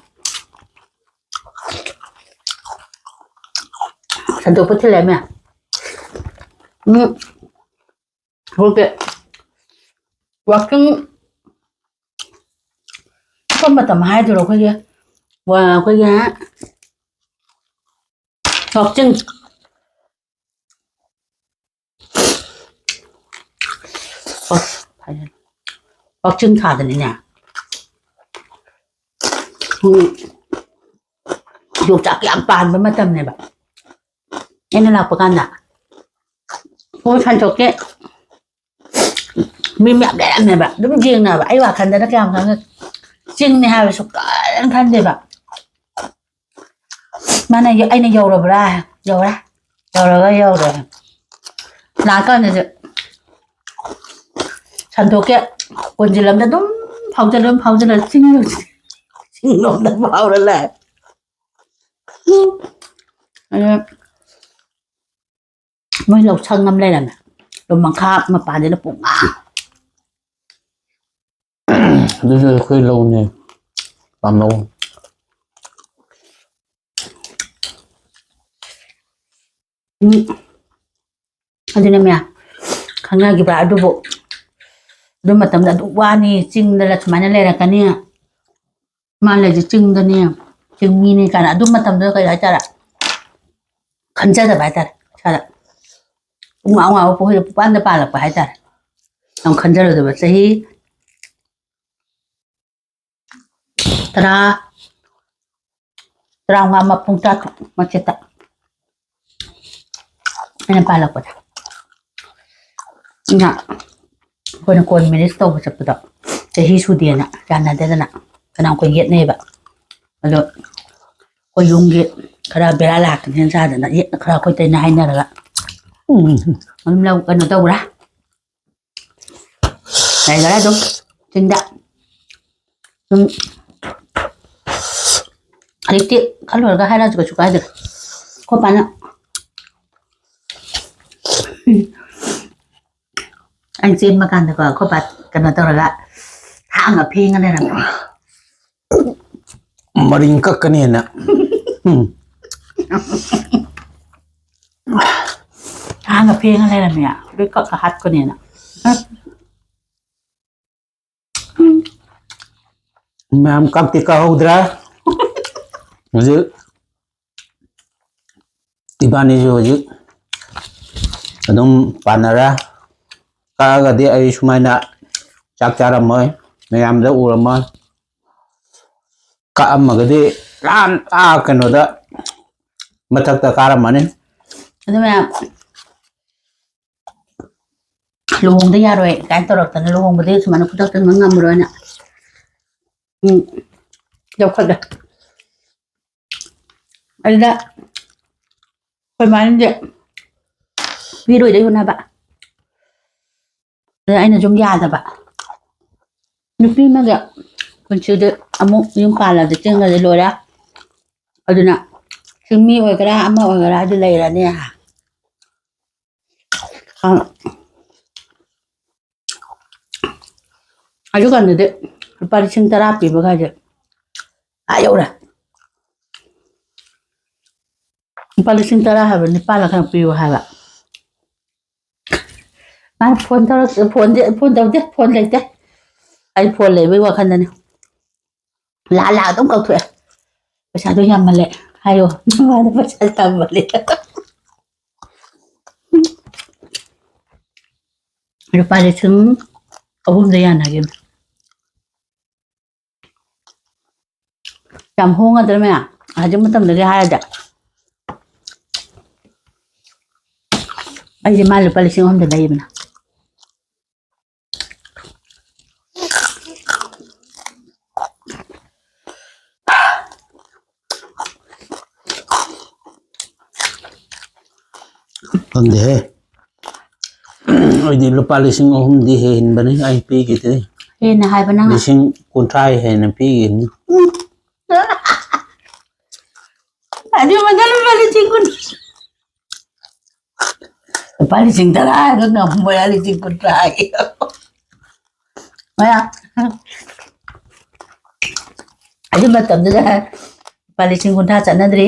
ꯁꯟꯗꯣꯛꯄ ꯊꯤꯜꯂꯛꯑꯦꯃꯦ꯫ ꯎꯝ꯫ ꯑꯩꯈꯣꯏꯒꯤ walking ꯆꯠꯄ ꯃꯇꯝ ꯍꯥꯏꯗꯣꯏꯔꯣ? ꯑꯩꯈꯣꯏꯒꯤ, ꯋꯥ-, ꯑꯩꯈꯣꯏꯒꯤ walking, ꯑꯁ, ꯐꯖꯅ꯫ Walking ꯊꯥꯗꯅꯤꯅꯦ꯫ ꯎꯝ꯫ ꯌꯣꯡꯆꯥꯛ ꯌꯥꯝ ꯄꯥꯟꯕ ꯃꯇꯝꯅꯦꯕ꯫ ꯑꯩꯅ ꯂꯥꯛꯄ ꯀꯥꯟꯗ ꯍꯣꯏ ꯁꯟꯗꯣꯛꯀꯦ꯫ ꯃꯤ ꯃꯌꯥꯝ ꯂꯩꯔꯝꯃꯦꯕ꯫ ꯑꯗꯨꯝ ꯌꯦꯡꯅꯕ꯫ ꯑꯩ ꯋꯥꯈꯜꯗꯅ ꯀꯌꯥꯝ ꯈꯪꯉꯦ꯫ ꯆꯤꯡꯅꯤ ꯍꯥꯏꯕ ꯁꯨꯛꯈꯟ ꯈꯟꯗꯦꯕ꯫ ꯃꯥꯅ ꯌ-, ꯑꯩꯅ ꯌꯧꯔꯕ꯭ꯔꯥ? ꯌꯧꯔꯦ꯫ ꯌꯧꯔꯒ ꯌꯧꯔꯦ꯫ ꯂꯥꯛꯀꯥꯟꯗꯁꯨ ꯁꯟꯗꯣꯛꯀꯦ ꯀꯣꯟꯖꯤꯜ ꯑꯝꯗ ꯑꯗꯨꯝ ꯐꯥꯎꯖꯜꯂ, ꯑꯗꯨꯝ ꯐꯥꯎꯖꯜꯂ ꯆꯤꯡ ꯌꯧ-, ꯆꯤꯡ ꯂꯣꯝꯗ ꯐꯥꯎꯔ ꯂꯥꯛꯑꯦ꯫ ꯑꯗꯨ ꯃꯣꯏ ꯂꯧꯁꯪ ꯑꯃ ꯂꯩꯔꯝꯃꯦ꯫ ꯂꯧꯃꯈꯥ ꯃꯄꯥꯟꯁꯤꯅ ꯄꯨꯡꯉꯥ꯫ ꯑꯗꯨꯁꯨ ꯑꯩꯈꯣꯏ ꯂꯧꯅꯦ, ꯄꯥꯝꯂꯧ꯫ ꯎꯝ꯫ ꯑꯗꯨꯅ ꯃꯌꯥꯝ ꯈꯪꯅꯈꯤꯕ ꯑꯗꯨꯕꯨ ꯑꯗꯨ ꯃꯇꯝꯗ ꯑꯗꯨꯛ ꯋꯥꯅꯤ, ꯆꯤꯡꯗ ꯁꯨꯃꯥꯏꯅ ꯂꯩꯔꯛꯀꯅꯤ, ꯃꯥ ꯂꯩꯁꯦ ꯆꯤꯡꯗꯅꯤ, ꯆꯤꯡꯃꯤꯅꯤ ꯀꯥꯏꯅ ꯑꯗꯨ ꯃꯇꯝꯗꯨꯗ ꯀꯩ ꯍꯥꯏꯇꯥꯔꯦ, ꯈꯟꯖꯗꯕ ꯍꯥꯏꯇꯥꯔꯦ ꯏꯁꯥꯗ꯫ ꯄꯨꯡꯉꯥꯎ ꯉꯥꯎꯕ ꯄꯣꯠ, ꯍꯧꯖꯤꯛ ꯄꯨꯡꯄꯥꯟꯗ ꯄꯥꯜꯂꯛꯄ ꯍꯥꯏꯇꯥꯔꯦ꯫ ꯌꯥꯝ ꯈꯟꯖꯔꯨꯗꯕ ꯆꯍꯤ ꯇꯔꯥ, ꯇꯔꯥꯃꯉꯥ, ꯃꯄꯨꯡ ꯇꯔꯥꯇꯔꯨꯛ ꯃꯆꯦꯠꯇ ꯑꯩꯅ ꯄꯥꯜꯂꯛꯄꯗ꯫ ꯑꯩꯅ ꯑꯩꯈꯣꯏꯅ ꯀꯣꯟ ꯃꯦꯔꯦꯖ ꯇꯧꯕ ꯆꯠꯄꯗꯣ ꯆꯍꯤ ꯁꯨꯗꯦꯅ ꯌꯥꯅꯗꯗꯅ ꯐꯅꯌꯥꯝ ꯑꯩꯈꯣꯏ ꯌꯦꯠꯅꯩꯌꯦꯕ꯫ ꯑꯗꯣ ꯑꯩꯈꯣꯏ ꯌꯨꯝꯒꯤ ꯈꯔ ꯕꯦꯔꯥ ꯂꯥꯛꯀꯅꯤꯅ ꯆꯥꯗꯅ ꯌꯦꯠꯅ ꯈꯔ ꯑꯩꯈꯣꯏ ꯇꯩꯅ ꯍꯥꯏꯅꯔꯒ ꯎꯝ꯫ ꯑꯗꯨꯝ ꯂꯧ ꯀꯩꯅꯣ ꯇꯧꯕ꯭ꯔꯥ? ꯂꯩꯈꯔꯦ ꯑꯗꯨꯝ ꯆꯤꯡꯗ꯫ ꯁꯨꯝ ꯍꯧꯖꯤꯛꯇꯤ ꯈꯜꯂꯨꯔꯒ ꯍꯥꯏꯔꯛꯑꯁꯨ ꯀꯩꯁꯨ ꯀꯥꯏꯗꯦ꯫ ꯑꯩꯈꯣꯏ ꯄꯥꯅ, ꯎꯝ, ꯑꯩ ꯆꯦꯟꯕ ꯀꯥꯟꯗꯀꯣ, ꯑꯩꯈꯣꯏ ꯄꯥ ꯀꯩꯅꯣ ꯇꯧꯔꯒ ꯊꯥꯡꯒ ꯐꯦꯡꯉ ꯂꯩꯔꯝꯃꯦ꯫ ꯃꯔꯤꯡ ꯀꯛꯀꯅꯦꯅ꯫ ꯎꯝ꯫ ꯊꯥꯡꯒ ꯐꯦꯡꯉ ꯂꯩꯔꯝꯃꯦ, ꯂꯣꯏ ꯀꯛꯀ ꯍꯥꯠꯀꯅꯦꯅ꯫ ꯃꯌꯥꯝ ꯀꯛꯇꯤ ꯀꯛꯍꯧꯗ꯭ꯔꯦ꯫ ꯍꯧꯖꯤꯛ ꯏꯕꯥꯅꯤꯁꯨ ꯍꯧꯖꯤꯛ ꯑꯗꯨꯝ ꯄꯥꯟꯅꯔꯦ꯫ ꯀꯛꯑꯒꯗꯤ ꯑꯩ ꯁꯨꯃꯥꯏꯅ ꯆꯥꯛ ꯆꯥꯔꯝꯃꯣꯏ, ꯃꯌꯥꯝꯗ ꯎꯔꯝꯃꯣꯏ꯫ ꯀꯛꯑꯝꯃꯒꯗꯤ ꯂꯥꯟ ꯑꯥ ꯀꯩꯅꯣꯗ ꯃꯊꯛꯇ ꯀꯥꯔꯝꯃꯅꯤ꯫ ꯑꯗꯨ ꯃꯌꯥꯝ ꯂꯨꯍꯣꯡꯗ ꯌꯥꯔꯣꯏ ꯀꯥꯏꯅ ꯇꯧꯔꯛꯇꯅ, ꯂꯨꯍꯣꯡꯕꯗꯤ ꯁꯨꯃꯥꯏꯅ ꯈꯨꯗꯛꯇ ꯉꯝꯃꯔꯣꯏꯅ, ꯎꯝ, ꯂꯧꯈꯠꯂꯦ꯫ ꯑꯗꯨꯗ ꯑꯩꯈꯣꯏ ꯃꯥꯅꯗꯤ ꯄꯤꯔꯣꯏꯗꯣꯏ ꯍꯣꯠꯅꯕ꯫ ꯑꯗ ꯑꯩꯅ ꯁꯨꯝ ꯌꯥꯗꯕ꯫ ꯅꯨꯄꯤ ꯑꯃꯒ ꯄꯨꯟꯁꯤꯗ ꯑꯃꯨꯛ ꯌꯨꯝ ꯄꯥꯜꯂꯗꯤ ꯆꯤꯡꯉꯗꯤ ꯂꯣꯏꯔꯦ꯫ ꯑꯗꯨꯅ ꯆꯤꯡꯃꯤ ꯑꯣꯏꯒꯦꯔꯥ ꯑꯃ ꯑꯣꯏꯒꯦꯔꯥ ꯑꯗꯨ ꯂꯩꯔꯅꯤ꯫ ꯑꯗꯨꯀꯥꯟꯗꯗꯤ ꯂꯨꯄꯥ ꯂꯤꯁꯤꯡ ꯇꯔꯥ ꯄꯤꯕꯒꯥꯏꯁꯦ ꯑꯥ ꯌꯧꯔꯦ꯫ ꯂꯨꯄꯥ ꯂꯤꯁꯤꯡ ꯇꯔꯥ ꯍꯥꯏꯕ, ꯅꯤꯄꯥꯜ ꯂꯈ ꯄꯤꯌꯨ ꯍꯥꯏꯕ꯫ ꯃꯥꯅ ꯐꯣꯟ ꯇꯧꯔꯛ-, ꯐꯣꯟꯗꯤ, ꯐꯣꯟ ꯇꯧꯗꯦ, ꯐꯣꯟ ꯂꯩꯇꯦ꯫ ꯑꯩ ꯐꯣꯟ ꯂꯩꯕꯩ ꯋꯥꯈꯜꯗꯅꯤ꯫ ꯂꯥ ꯂꯥ ꯑꯗꯨꯝ ꯀꯧꯊꯣꯛꯑꯦ꯫ "ꯄꯩꯁꯥꯗꯣ ꯌꯥꯝꯃꯜꯂꯦ" ꯍꯥꯏꯌꯣ꯫ "ꯃꯥꯅ ꯄꯩꯁꯥ ꯇꯝꯃꯜꯂꯦ"꯫ ꯂꯨꯄꯥ ꯂꯤꯁꯤꯡ ꯑꯍꯨꯝꯗ ꯌꯥꯅꯒꯤꯕꯅꯦ꯫ ꯌꯥꯝ ꯍꯣꯡꯉꯗ꯭ꯔ ꯃꯌꯥꯝ? ꯍꯧꯖꯤꯛ ꯃꯇꯝꯗꯒꯤ ꯍꯥꯏꯔꯗꯤ꯫ ꯑꯩꯗꯤ ꯃꯥ ꯂꯨꯄꯥ ꯂꯤꯁꯤꯡ ꯑꯍꯨꯝꯗ ꯂꯩꯕꯅꯦ꯫ ꯈꯪꯗꯦꯍꯦ꯫ ꯑꯩꯗꯤ ꯂꯨꯄꯥ ꯂꯤꯁꯤꯡ ꯑꯍꯨꯝꯗꯤ ꯍꯦꯟꯕꯅꯤ ꯑꯩ ꯄꯤꯈꯤꯗꯦ꯫ ꯍꯦꯟꯅ ꯍꯥꯏꯕ ꯅꯪꯅ꯫ ꯂꯤꯁꯤꯡ ꯀꯨꯟꯊ꯭ꯔꯥ ꯍꯦꯟꯅ ꯄꯤꯈꯤꯕꯅꯤ꯫ ꯑꯗꯨ ꯃꯊꯪ ꯂꯨꯄꯥ ꯂꯤꯁꯤꯡ ꯀꯨꯟ꯫ ꯂꯨꯄꯥ ꯂꯤꯁꯤꯡ ꯇꯔꯥ ꯍꯥꯏꯕ ꯉꯝꯃꯣꯏ, ꯂꯤꯁꯤꯡ ꯀꯨꯟꯊ꯭ꯔꯥ ꯍꯥꯏ꯫ ꯃꯌꯥ-, ꯑꯗꯨ ꯃꯇꯝꯗꯨꯗ ꯂꯨꯄꯥ ꯂꯤꯁꯤꯡ ꯀꯨꯟꯊ꯭ꯔꯥ ꯆꯠꯅꯗ꯭ꯔꯤ꯫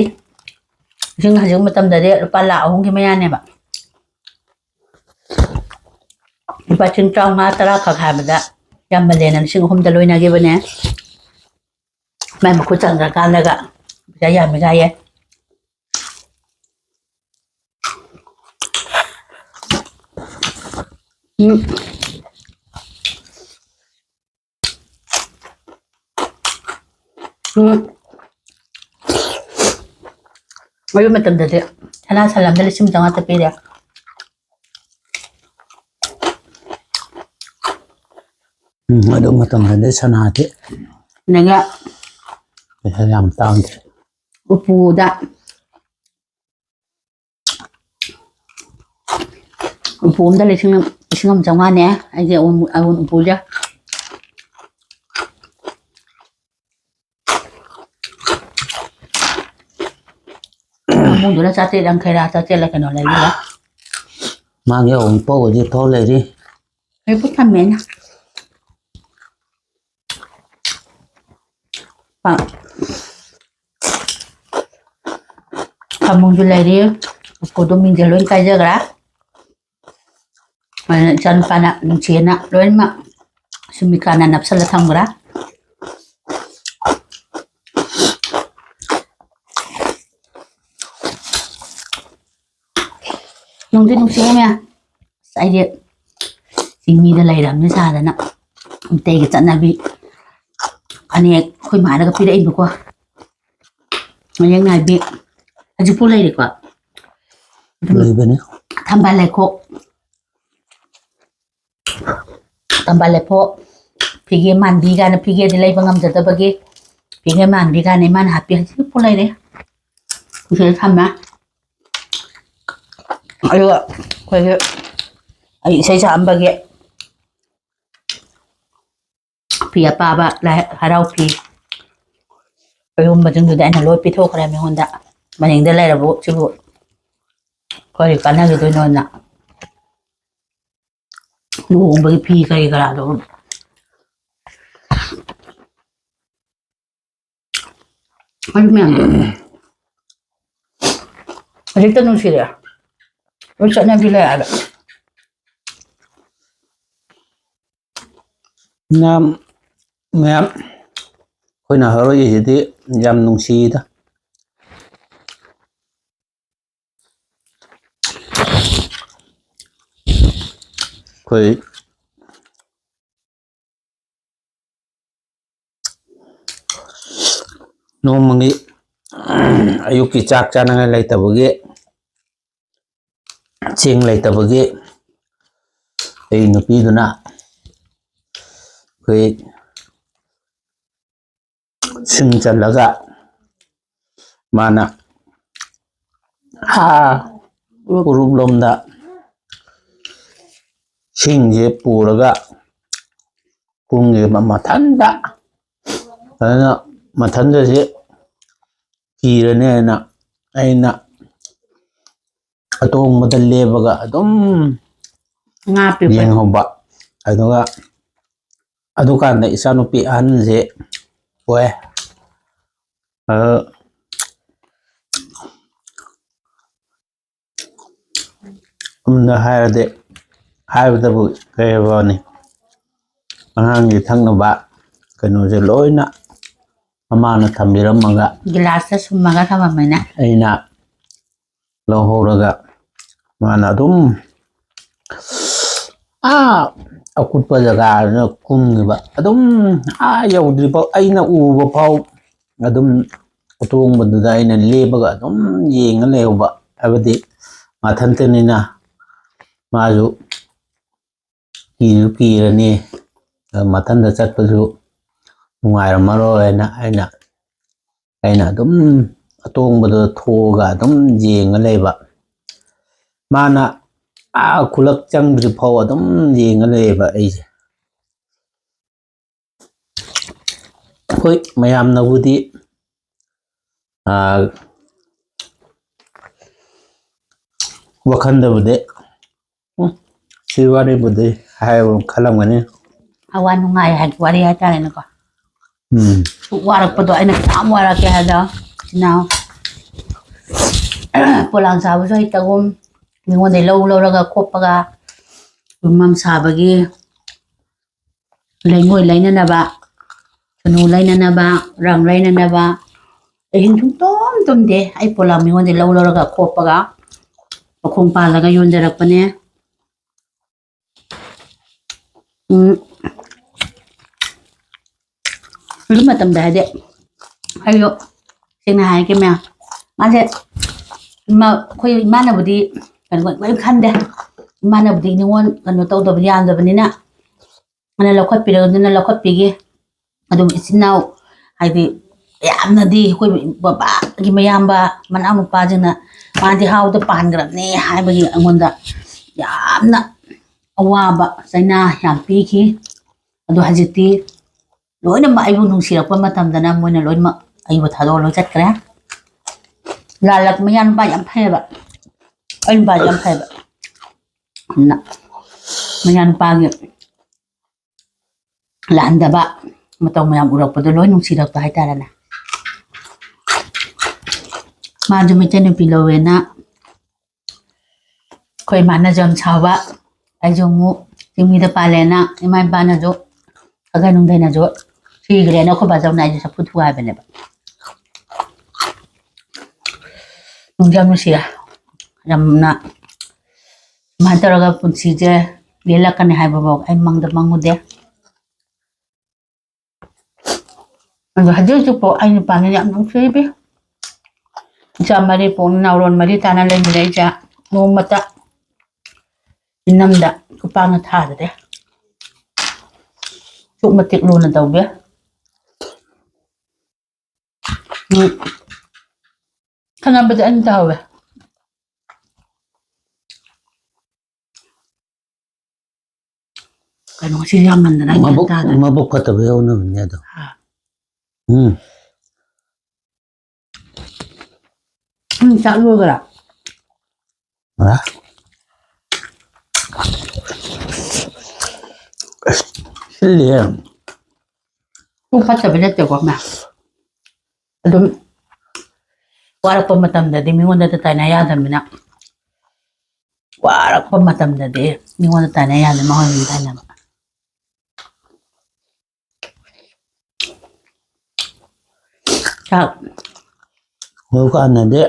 ꯂꯤꯁꯤꯡ, ꯍꯧꯖꯤꯛ ꯃꯇꯝꯗꯗꯤ ꯂꯨꯄꯥ ꯂꯥꯈ ꯑꯍꯨꯝꯒꯤ ꯃꯌꯥꯅꯦꯕ꯫ ꯂꯨꯄꯥ ꯂꯤꯁꯤꯡ ꯇꯔꯥꯃꯉꯥ, ꯇꯔꯥ ꯈꯛ ꯍꯥꯏꯕꯗ ꯌꯥꯝꯃꯜꯂꯦꯅ ꯂꯤꯁꯤꯡ ꯑꯍꯨꯝꯗ ꯂꯣꯏꯅꯈꯤꯕꯅꯦ꯫ ꯃꯥꯏ ꯃꯈꯨꯠ ꯆꯪꯈ꯭ꯔꯀꯥꯟꯗꯒ ꯄꯩꯁꯥ ꯌꯥꯝꯃꯤꯒ ꯍꯥꯏꯌꯦ꯫ ꯎꯝ꯫ ꯎꯝ꯫ ꯑꯗꯨ ꯃꯇꯝꯗꯗꯤ ꯁꯅꯥ ꯁꯟ ꯑꯃꯗ ꯂꯤꯁꯤꯡ ꯆꯥꯝꯃꯉꯥ ꯄꯤꯔꯦ꯫ ꯎꯝ, ꯑꯗꯨ ꯃꯇꯝꯗꯗꯤ ꯁꯅꯥꯗꯤ ꯑꯗꯒꯤ ꯄꯩꯁꯥ ꯌꯥꯝ ꯇꯥꯡꯗ꯭ꯔꯦ꯫ ꯎꯄꯨꯗ ꯎꯄꯨ ꯑꯝꯗ ꯂꯤꯁꯤꯡ, ꯂꯤꯁꯤꯡ ꯑꯃ ꯆꯥꯝꯃꯉꯥꯅꯦ ꯑꯩꯒꯤ ꯑꯋꯨꯟ, ꯑꯋꯨꯟ ꯎꯄꯨꯁꯦ꯫ ꯐꯃꯨꯡꯗꯨꯅ ꯆꯥꯇ꯭ꯔꯦꯠ ꯌꯥꯡꯈꯩꯔꯥ, ꯆꯥꯇ꯭ꯔꯦꯠꯂ ꯀꯩꯅꯣ ꯂꯩꯕꯤꯔꯦ꯫ ꯃꯥꯒꯤ ꯑꯋꯨꯟꯄꯣꯠ ꯍꯧꯖꯤꯛ ꯊꯣꯛ ꯂꯩꯔꯤ꯫ ꯍꯧꯖꯤꯛꯄꯨ ꯊꯝꯃꯦꯅ꯫ ꯑ, ꯐꯃꯨꯡꯁꯨ ꯂꯩꯔꯤ꯫ ꯎꯄꯨꯗꯣ ꯃꯤꯡꯁꯦ ꯂꯣꯏ ꯀꯥꯏꯖꯈ꯭ꯔꯦ꯫ ꯑꯗꯨꯅ ꯏꯆꯥꯅꯨꯄꯥꯅ ꯅꯨꯡꯁꯤꯌꯦꯅ ꯂꯣꯏꯅꯃꯛ ꯁꯨꯃꯤꯀꯥꯅ ꯅꯞꯁꯜꯂ ꯊꯝꯈ꯭ꯔꯦ꯫ ꯅꯨꯡꯗꯤ ꯅꯨꯡꯁꯤꯔꯝꯃꯦ꯫ ꯑꯁ, ꯑꯩꯗꯤ ꯆꯤꯡꯃꯤꯗ ꯂꯩꯔꯕꯅꯤ ꯁꯥꯗꯅ ꯃꯩꯇꯩꯒꯤ ꯆꯠꯅꯕꯤ ꯐꯅꯦꯛ ꯑꯩꯈꯣꯏ ꯃꯥꯅꯒ ꯄꯤꯔꯛꯏꯕꯀꯣ꯫ ꯃꯌꯦꯛ ꯅꯥꯏꯕꯤ ꯍꯧꯖꯤꯛꯄꯨ ꯂꯩꯔꯤꯀꯣ꯫ ꯑꯗꯨꯝ ꯂꯩꯕꯅꯤ꯫ ꯊꯝꯕꯥꯜ ꯂꯩꯈꯣꯛ, ꯊꯝꯕꯥꯜ ꯂꯩꯈꯣꯛ, ꯐꯤꯒꯦ ꯃꯥꯟꯕꯤ ꯀꯥꯏꯅ, ꯐꯤꯒꯦꯗꯤ ꯂꯩꯕ ꯉꯝꯖꯗꯕꯒꯤ ꯐꯤꯒꯦ ꯃꯥꯟꯕꯤ ꯀꯥꯏꯅ ꯏꯃꯥꯅ ꯍꯥꯞꯄꯤ ꯍꯧꯖꯤꯛꯄꯨ ꯂꯩꯔꯤ꯫ ꯁꯤꯗ ꯊꯝꯃꯦ꯫ ꯑꯗꯨꯒ ꯑꯩꯈꯣꯏꯒꯤ ꯑꯩ ꯏꯁꯩ ꯁꯛꯑꯝꯕꯒꯤ ꯐꯤ ꯑꯄꯥꯕ, ꯂꯥꯏ ꯍꯔꯥꯎ ꯐꯤ, ꯑꯗꯨꯒꯨꯝꯕꯁꯤꯡꯗꯨꯗꯤ ꯑꯩꯅ ꯂꯣꯏ ꯄꯤꯊꯣꯛꯈ꯭ꯔꯦ ꯃꯤꯉꯣꯟꯗ꯫ ꯃꯅꯤꯡꯗ ꯂꯩꯔꯕꯨ ꯁꯤꯕꯨ ꯀꯔꯤ ꯀꯥꯟꯅꯈꯤꯗꯣꯏꯅꯣꯅ꯫ ꯂꯨꯍꯣꯡꯕꯒꯤ ꯐꯤ ꯀꯔꯤ ꯀꯔꯥꯗꯣ꯫ ꯑꯗꯨ ꯃꯌꯥꯝꯗꯣ ꯍꯧꯖꯤꯛꯇ ꯅꯨꯡꯁꯤꯔꯛꯑꯦ꯫ ꯂꯣꯏ ꯆꯠꯅꯕꯤ ꯂꯩꯔꯦ ꯍꯥꯏꯕ꯫ ꯃꯌꯥꯝ, ꯃꯌꯥꯝ ꯑꯩꯈꯣꯏꯅ ꯍꯧꯔꯛꯏꯁꯤꯗꯤ ꯌꯥꯝ ꯅꯨꯡꯁꯤꯗ꯫ ꯑꯩꯈꯣꯏ ꯅꯣꯡꯃꯒꯤ ꯑꯌꯨꯛꯀꯤ ꯆꯥꯛ ꯆꯥꯅꯉꯥꯏ ꯂꯩꯇꯕꯒꯤ, ꯆꯦꯡ ꯂꯩꯇꯕꯒꯤ ꯑꯩ ꯅꯨꯄꯤꯗꯨꯅ ꯑꯩꯈꯣꯏ ꯁꯤꯡ ꯆꯜꯂꯒ ꯃꯥꯅ ꯑꯥ ꯎꯔꯨꯞ ꯂꯣꯝꯗ ꯁꯤꯡꯁꯦ ꯄꯨꯔꯒ ꯀꯨꯝꯈꯤꯕ ꯃꯊꯟꯇ꯫ ꯑꯗꯨꯅ ꯃꯊꯟꯇꯁꯦ ꯀꯤꯔꯅꯦꯅ ꯑꯩꯅ ꯑꯇꯣꯡꯕꯗ ꯂꯦꯞꯄꯒ ꯑꯗꯨꯝ ꯉꯥ ꯄꯤꯕ꯫ ꯌꯦꯡꯍꯧꯕ꯫ ꯑꯗꯨꯒ ꯑꯗꯨꯀꯥꯟꯗ ꯏꯆꯥꯅꯨꯄꯤ ꯑꯍꯟꯁꯦ ꯄꯣꯛꯑꯦ꯫ ꯑꯗꯨ ꯑꯝꯅ ꯍꯥꯏꯔꯗꯤ ꯍꯥꯏꯕꯗꯕꯨ ꯀꯩ ꯍꯥꯏꯕꯅꯤ, ꯑꯉꯥꯡꯒꯤ ꯊꯛꯅꯕ ꯀꯩꯅꯣꯁꯦ ꯂꯣꯏꯅ ꯃꯃꯥꯅ ꯊꯝꯕꯤꯔꯝꯃꯒ, ꯒꯤꯂꯥꯁꯇ ꯁꯨꯝꯃꯒ ꯊꯝꯃꯝꯃꯦꯅꯦ꯫ ꯑꯩꯅ ꯂꯧꯍꯧꯔꯒ ꯃꯥꯅ ꯑꯗꯨꯝ ꯑꯥ ꯑꯀꯨꯠꯄ ꯖꯒꯥꯗꯨꯅ ꯀꯨꯝꯈꯤꯕ, ꯑꯗꯨꯝ ꯑꯥ ꯌꯧꯗ꯭ꯔꯤꯐꯥꯎ, ꯑꯩꯅ ꯎꯕ ꯐꯥꯎ ꯑꯗꯨꯝ ꯑꯇꯣꯡꯕꯗꯨꯗ ꯑꯩꯅ ꯂꯦꯞꯄꯒ ꯑꯗꯨꯝ ꯌꯦꯡꯉ ꯂꯩꯍꯧꯕ꯫ ꯍꯥꯏꯕꯗꯤ ꯃꯊꯟꯇꯅꯤꯅ ꯃꯥꯁꯨ ꯀꯤꯁꯨ ꯀꯤꯔꯅꯤ, ꯃꯊꯟꯇ ꯆꯠꯄꯁꯨ ꯅꯨꯡꯉꯥꯏꯔꯝꯃꯔꯣꯏ ꯍꯥꯏꯅ ꯑꯩꯅ, ꯑꯩꯅ ꯑꯗꯨꯝ ꯑꯇꯣꯡꯕꯗꯨꯗ ꯊꯣꯛꯑꯒ ꯑꯗꯨꯝ ꯌꯦꯡꯉ ꯂꯩꯕ꯫ ꯃꯥꯅ ꯑꯥ ꯈꯨꯂꯛ ꯆꯪꯗ꯭ꯔꯤ ꯐꯥꯎ ꯑꯗꯨꯝ ꯌꯦꯡꯉ ꯂꯩꯌꯦꯕ ꯑꯩꯁꯦ꯫ ꯍꯣꯏ, ꯃꯌꯥꯝꯅꯕꯨꯗꯤ, ꯑꯥ, ꯋꯥꯈꯜꯗꯕꯨꯗꯤ, "ꯎꯝ, ꯁꯤ ꯋꯥꯔꯤꯕꯨꯗꯤ" ꯍꯥꯏꯕ ꯈꯜꯂꯝꯒꯅꯤ꯫ ꯑꯋꯥ ꯅꯨꯡꯉꯥꯏ ꯍꯥꯏꯕ ꯋꯥꯔꯤ ꯍꯥꯏꯇꯥꯔꯦꯅꯦꯀꯣ꯫ ꯎꯝ꯫ ꯁꯨꯛ ꯋꯥꯔꯛꯄꯗꯣ ꯑꯩꯅ ꯀꯌꯥꯝ ꯋꯥꯔꯛꯀꯦ ꯍꯥꯏꯗꯣ, ꯏꯅꯥꯎ꯫ ꯄꯣꯂꯥꯡ ꯁꯥꯕꯁꯨ ꯍꯩꯇꯒꯨꯝ, ꯃꯤꯉꯣꯟꯗꯩ ꯂꯧ ꯂꯧꯔꯒ ꯈꯣꯠꯄꯒ, ꯌꯨꯝꯐꯝ ꯁꯥꯕꯒꯤ ꯂꯩꯉꯣꯏ ꯂꯩꯅꯅꯕ, ꯁꯨꯅꯨ ꯂꯩꯅꯅꯕ, ꯔꯪ ꯂꯩꯅꯅꯕ꯫ ꯑꯍꯤꯡ ꯁꯨꯡꯇꯨꯝ ꯇꯨꯝꯗꯦ꯫ ꯑꯩ ꯄꯣꯂꯥꯡ ꯃꯤꯉꯣꯟꯗꯩ ꯂꯧ ꯂꯧꯔꯒ ꯈꯣꯠꯄꯒ, ꯃꯈꯣꯡ ꯄꯥꯜꯂꯒ ꯌꯣꯟꯖꯔꯛꯄꯅꯦ꯫ ꯎꯝ꯫ ꯍꯧꯖꯤꯛ ꯃꯇꯝꯗ ꯍꯥꯏꯗꯤ, ꯑꯩꯁꯨ ꯁꯦꯡꯅ ꯍꯥꯏꯔꯒꯦ ꯃꯌꯥꯝ, ꯃꯥꯁꯦ, ꯏꯃꯥ, ꯑꯩꯈꯣꯏ ꯏꯃꯥꯅꯕꯨꯗꯤ ꯀꯩꯅꯣ ꯀꯔꯤꯝ ꯈꯟꯗꯦ꯫ ꯏꯃꯥꯅꯕꯨꯗꯤ ꯅꯤꯉꯣꯜ ꯀꯩꯅꯣ ꯇꯧꯗꯕ, ꯌꯥꯝꯗꯕꯅꯤꯅ, ꯑꯗꯨꯅ ꯂꯧꯈꯠꯄꯤꯔꯒ ꯑꯗꯨꯅ ꯂꯧꯈꯠꯄꯤꯒꯦ꯫ ꯑꯗꯨꯝ ꯏꯆꯤꯟ ꯏꯅꯥꯎ, ꯍꯥꯏꯗꯤ, ꯌꯥꯝꯅꯗꯤ ꯑꯩꯈꯣꯏ ꯕꯕꯥꯒꯤ ꯃꯌꯥꯝꯕ ꯃꯅꯥꯎꯅꯨꯄꯥꯁꯤꯡꯅ, "ꯃꯥꯗꯤ ꯍꯥꯎꯗ ꯄꯥꯟꯈ꯭ꯔꯕꯅꯦ" ꯍꯥꯏꯕꯒꯤ ꯑꯩꯉꯣꯟꯗ ꯌꯥꯝꯅ ꯑꯋꯥꯕ ꯆꯩꯅꯥ ꯌꯥꯝ ꯄꯤꯈꯤ꯫ ꯑꯗꯣ ꯍꯧꯖꯤꯛꯇꯤ ꯂꯣꯏꯅꯃꯛ ꯑꯩꯕꯨ ꯅꯨꯡꯁꯤꯔꯛꯄ ꯃꯇꯝꯗꯅ ꯃꯣꯏꯅ ꯂꯣꯏꯅꯃꯛ ꯑꯩꯕꯨ ꯊꯥꯗꯣꯛꯑ ꯂꯣꯏ ꯆꯠꯈ꯭ꯔꯦ꯫ ꯂꯥꯜꯂꯛ-, ꯃꯌꯥꯅꯨꯄꯥ ꯌꯥꯝ ꯐꯩꯌꯦꯕ꯫ ꯑꯩ ꯅꯨꯄꯥꯁꯦ ꯌꯥꯝ ꯐꯩꯌꯦꯕ꯫ ꯑꯗꯨꯅ ꯃꯌꯥꯅꯨꯄꯥꯒꯤ ꯂꯥꯟꯗꯕ ꯃꯇꯧ ꯃꯌꯥꯝ ꯎꯔꯛꯄꯗꯣ ꯂꯣꯏ ꯅꯨꯡꯁꯤꯔꯛꯄ ꯍꯥꯏꯇꯥꯔꯦꯅꯦ꯫ ꯃꯥꯁꯨ ꯃꯩꯇꯩ ꯅꯨꯄꯤ ꯂꯧꯋꯦꯅ ꯑꯩꯈꯣꯏ ꯃꯥꯅ ꯌꯥꯝ ꯁꯥꯎꯕ, ꯑꯩꯁꯨ ꯑꯃꯨꯛ ꯆꯤꯡꯃꯤꯗ ꯄꯥꯜꯂꯦꯅ ꯏꯃꯥ ꯏꯄꯥꯅꯁꯨ, ꯁꯥꯒꯩ ꯅꯨꯡꯒꯩꯅꯁꯨ ꯊꯤꯈ꯭ꯔꯦꯅ ꯑꯩꯈꯣꯏ ꯕꯥꯖꯧꯅ ꯑꯩꯁꯦ ꯆꯐꯨ ꯊꯨꯒꯥꯏꯕꯅꯦꯕ꯫ ꯅꯨꯡꯗꯤ ꯌꯥꯝ ꯅꯨꯡꯁꯤꯌꯦ꯫ ꯌꯥꯝꯅ ꯁꯨꯃꯥꯏꯅ ꯇꯧꯔꯒ ꯄꯨꯟꯁꯤꯁꯦ ꯂꯦꯜꯂꯛꯀꯅꯤ ꯍꯥꯏꯕꯐꯥꯎ ꯑꯩ ꯃꯪꯗ ꯃꯪꯉꯨꯗꯦ꯫ ꯑꯗꯣ ꯍꯧꯖꯤꯛ ꯍꯧꯖꯤꯛꯐꯥꯎ ꯑꯩ ꯅꯨꯄꯥꯅ ꯌꯥꯝ ꯅꯨꯡꯁꯤꯕꯤ꯫ ꯏꯆꯥ ꯃꯔꯤ ꯄꯣꯛꯅ ꯅꯥꯎꯔꯣꯟ ꯃꯔꯤ ꯇꯥꯅ ꯂꯩꯃꯤꯟꯅꯩꯁꯦ꯫ ꯅꯣꯡꯃꯇ ꯏꯅꯝꯗ ꯈꯨꯄꯥꯛꯅ ꯊꯥꯗ꯭ꯔꯦ꯫ ꯑꯁꯨꯛ ꯃꯇꯤꯛ ꯂꯨꯅ ꯇꯧꯕꯤ꯫ ꯎꯝ꯫ ꯈꯠꯅꯕꯗꯤ ꯑꯩꯅ ꯇꯧꯍꯧꯋꯦ꯫ ꯀꯩꯅꯣ ꯉꯁꯤ ꯌꯥꯝꯃꯟꯗꯅ ꯑꯩ ꯒ꯭ꯌꯥꯟ ꯃꯕꯨꯛ, ꯇꯥꯗ꯭ꯔꯦ꯫ ꯃꯕꯨꯛ ꯐꯠꯇꯕ ꯌꯧꯅꯕꯅꯦ ꯑꯗꯣ꯫ ꯑꯥ꯫ ꯎꯝ꯫ ꯎꯝ, ꯆꯥꯛ ꯂꯣꯏꯈ꯭ꯔꯥ? ꯑ? ꯑꯁ, ꯁꯤꯜꯂꯤꯍꯦ꯫ ꯄꯨꯛ ꯐꯠꯇꯕ ꯅꯠꯇꯦꯀꯣ, ꯃꯥ꯫ ꯑꯗꯨꯝ ꯋꯥꯔꯛꯄ ꯃꯇꯝꯗꯗꯤ ꯃꯤꯉꯣꯟꯗ ꯇꯥꯏꯅ ꯌꯥꯗꯕꯅꯤꯅ, ꯋꯥꯔꯛꯄ ꯃꯇꯝꯗꯗꯤ ꯃꯤꯉꯣꯟꯗ ꯇꯥꯏꯅ ꯌꯥꯗꯦ, ꯃꯉꯣꯟꯗ ꯑꯗꯨꯝ ꯇꯥꯏꯅꯕ꯫ ꯆꯥꯛ꯫ ꯍꯧꯖꯤꯛꯀꯥꯟꯗꯗꯤ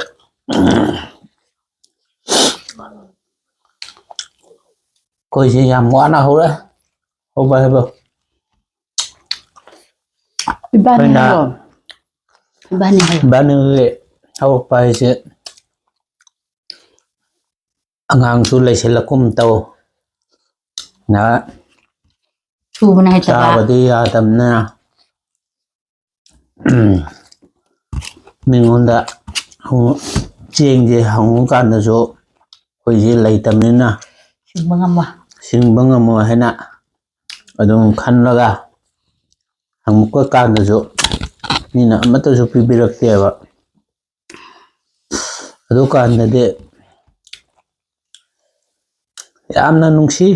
ꯑꯩꯈꯣꯏꯁꯦ ꯌꯥꯝ ꯋꯥꯅ ꯍꯧꯔꯦ꯫ ꯍꯧꯕ ꯍꯥꯏꯕ꯫ ꯏꯕꯥꯅꯤ ꯑꯩꯈꯣꯏꯅ ꯍꯥꯏꯌꯣ꯫ ꯏꯕꯥꯅꯤ ꯍꯥꯏꯌꯣ꯫ ꯏꯕꯥꯅꯤꯒꯤ ꯍꯧꯔꯛꯄ ꯍꯥꯏꯁꯦ ꯑꯉꯥꯡꯁꯨ ꯂꯩꯁꯤꯜꯂꯛꯀꯨꯝ ꯇꯧ꯫ ꯅ ꯁꯨꯕꯅ ꯍꯩꯇꯕ꯫ ꯆꯥꯕꯗꯤ ꯌꯥꯗꯕꯅ꯫ ꯃꯤꯉꯣꯟꯗ ꯍꯪꯉꯨ-, ꯆꯦꯡꯁꯦ ꯍꯪꯉꯨ ꯀꯥꯟꯗꯁꯨ ꯑꯩꯈꯣꯏꯁꯦ ꯂꯩꯇꯕꯅꯤꯅ ꯁꯤꯡꯕ ꯉꯝꯃꯣꯏ꯫ ꯁꯤꯡꯕ ꯉꯝꯃꯣꯏ ꯍꯥꯏꯅ ꯑꯗꯨꯝ ꯈꯜꯂꯒ ꯍꯪꯉꯛꯄ ꯀꯥꯟꯗꯁꯨ ꯃꯤꯅ ꯑꯃꯠꯇꯁꯨ ꯄꯤꯕꯤꯔꯛꯇꯦꯕ꯫ ꯑꯗꯨꯀꯥꯟꯗꯗꯤ ꯌꯥꯝꯅ ꯅꯨꯡꯁꯤ,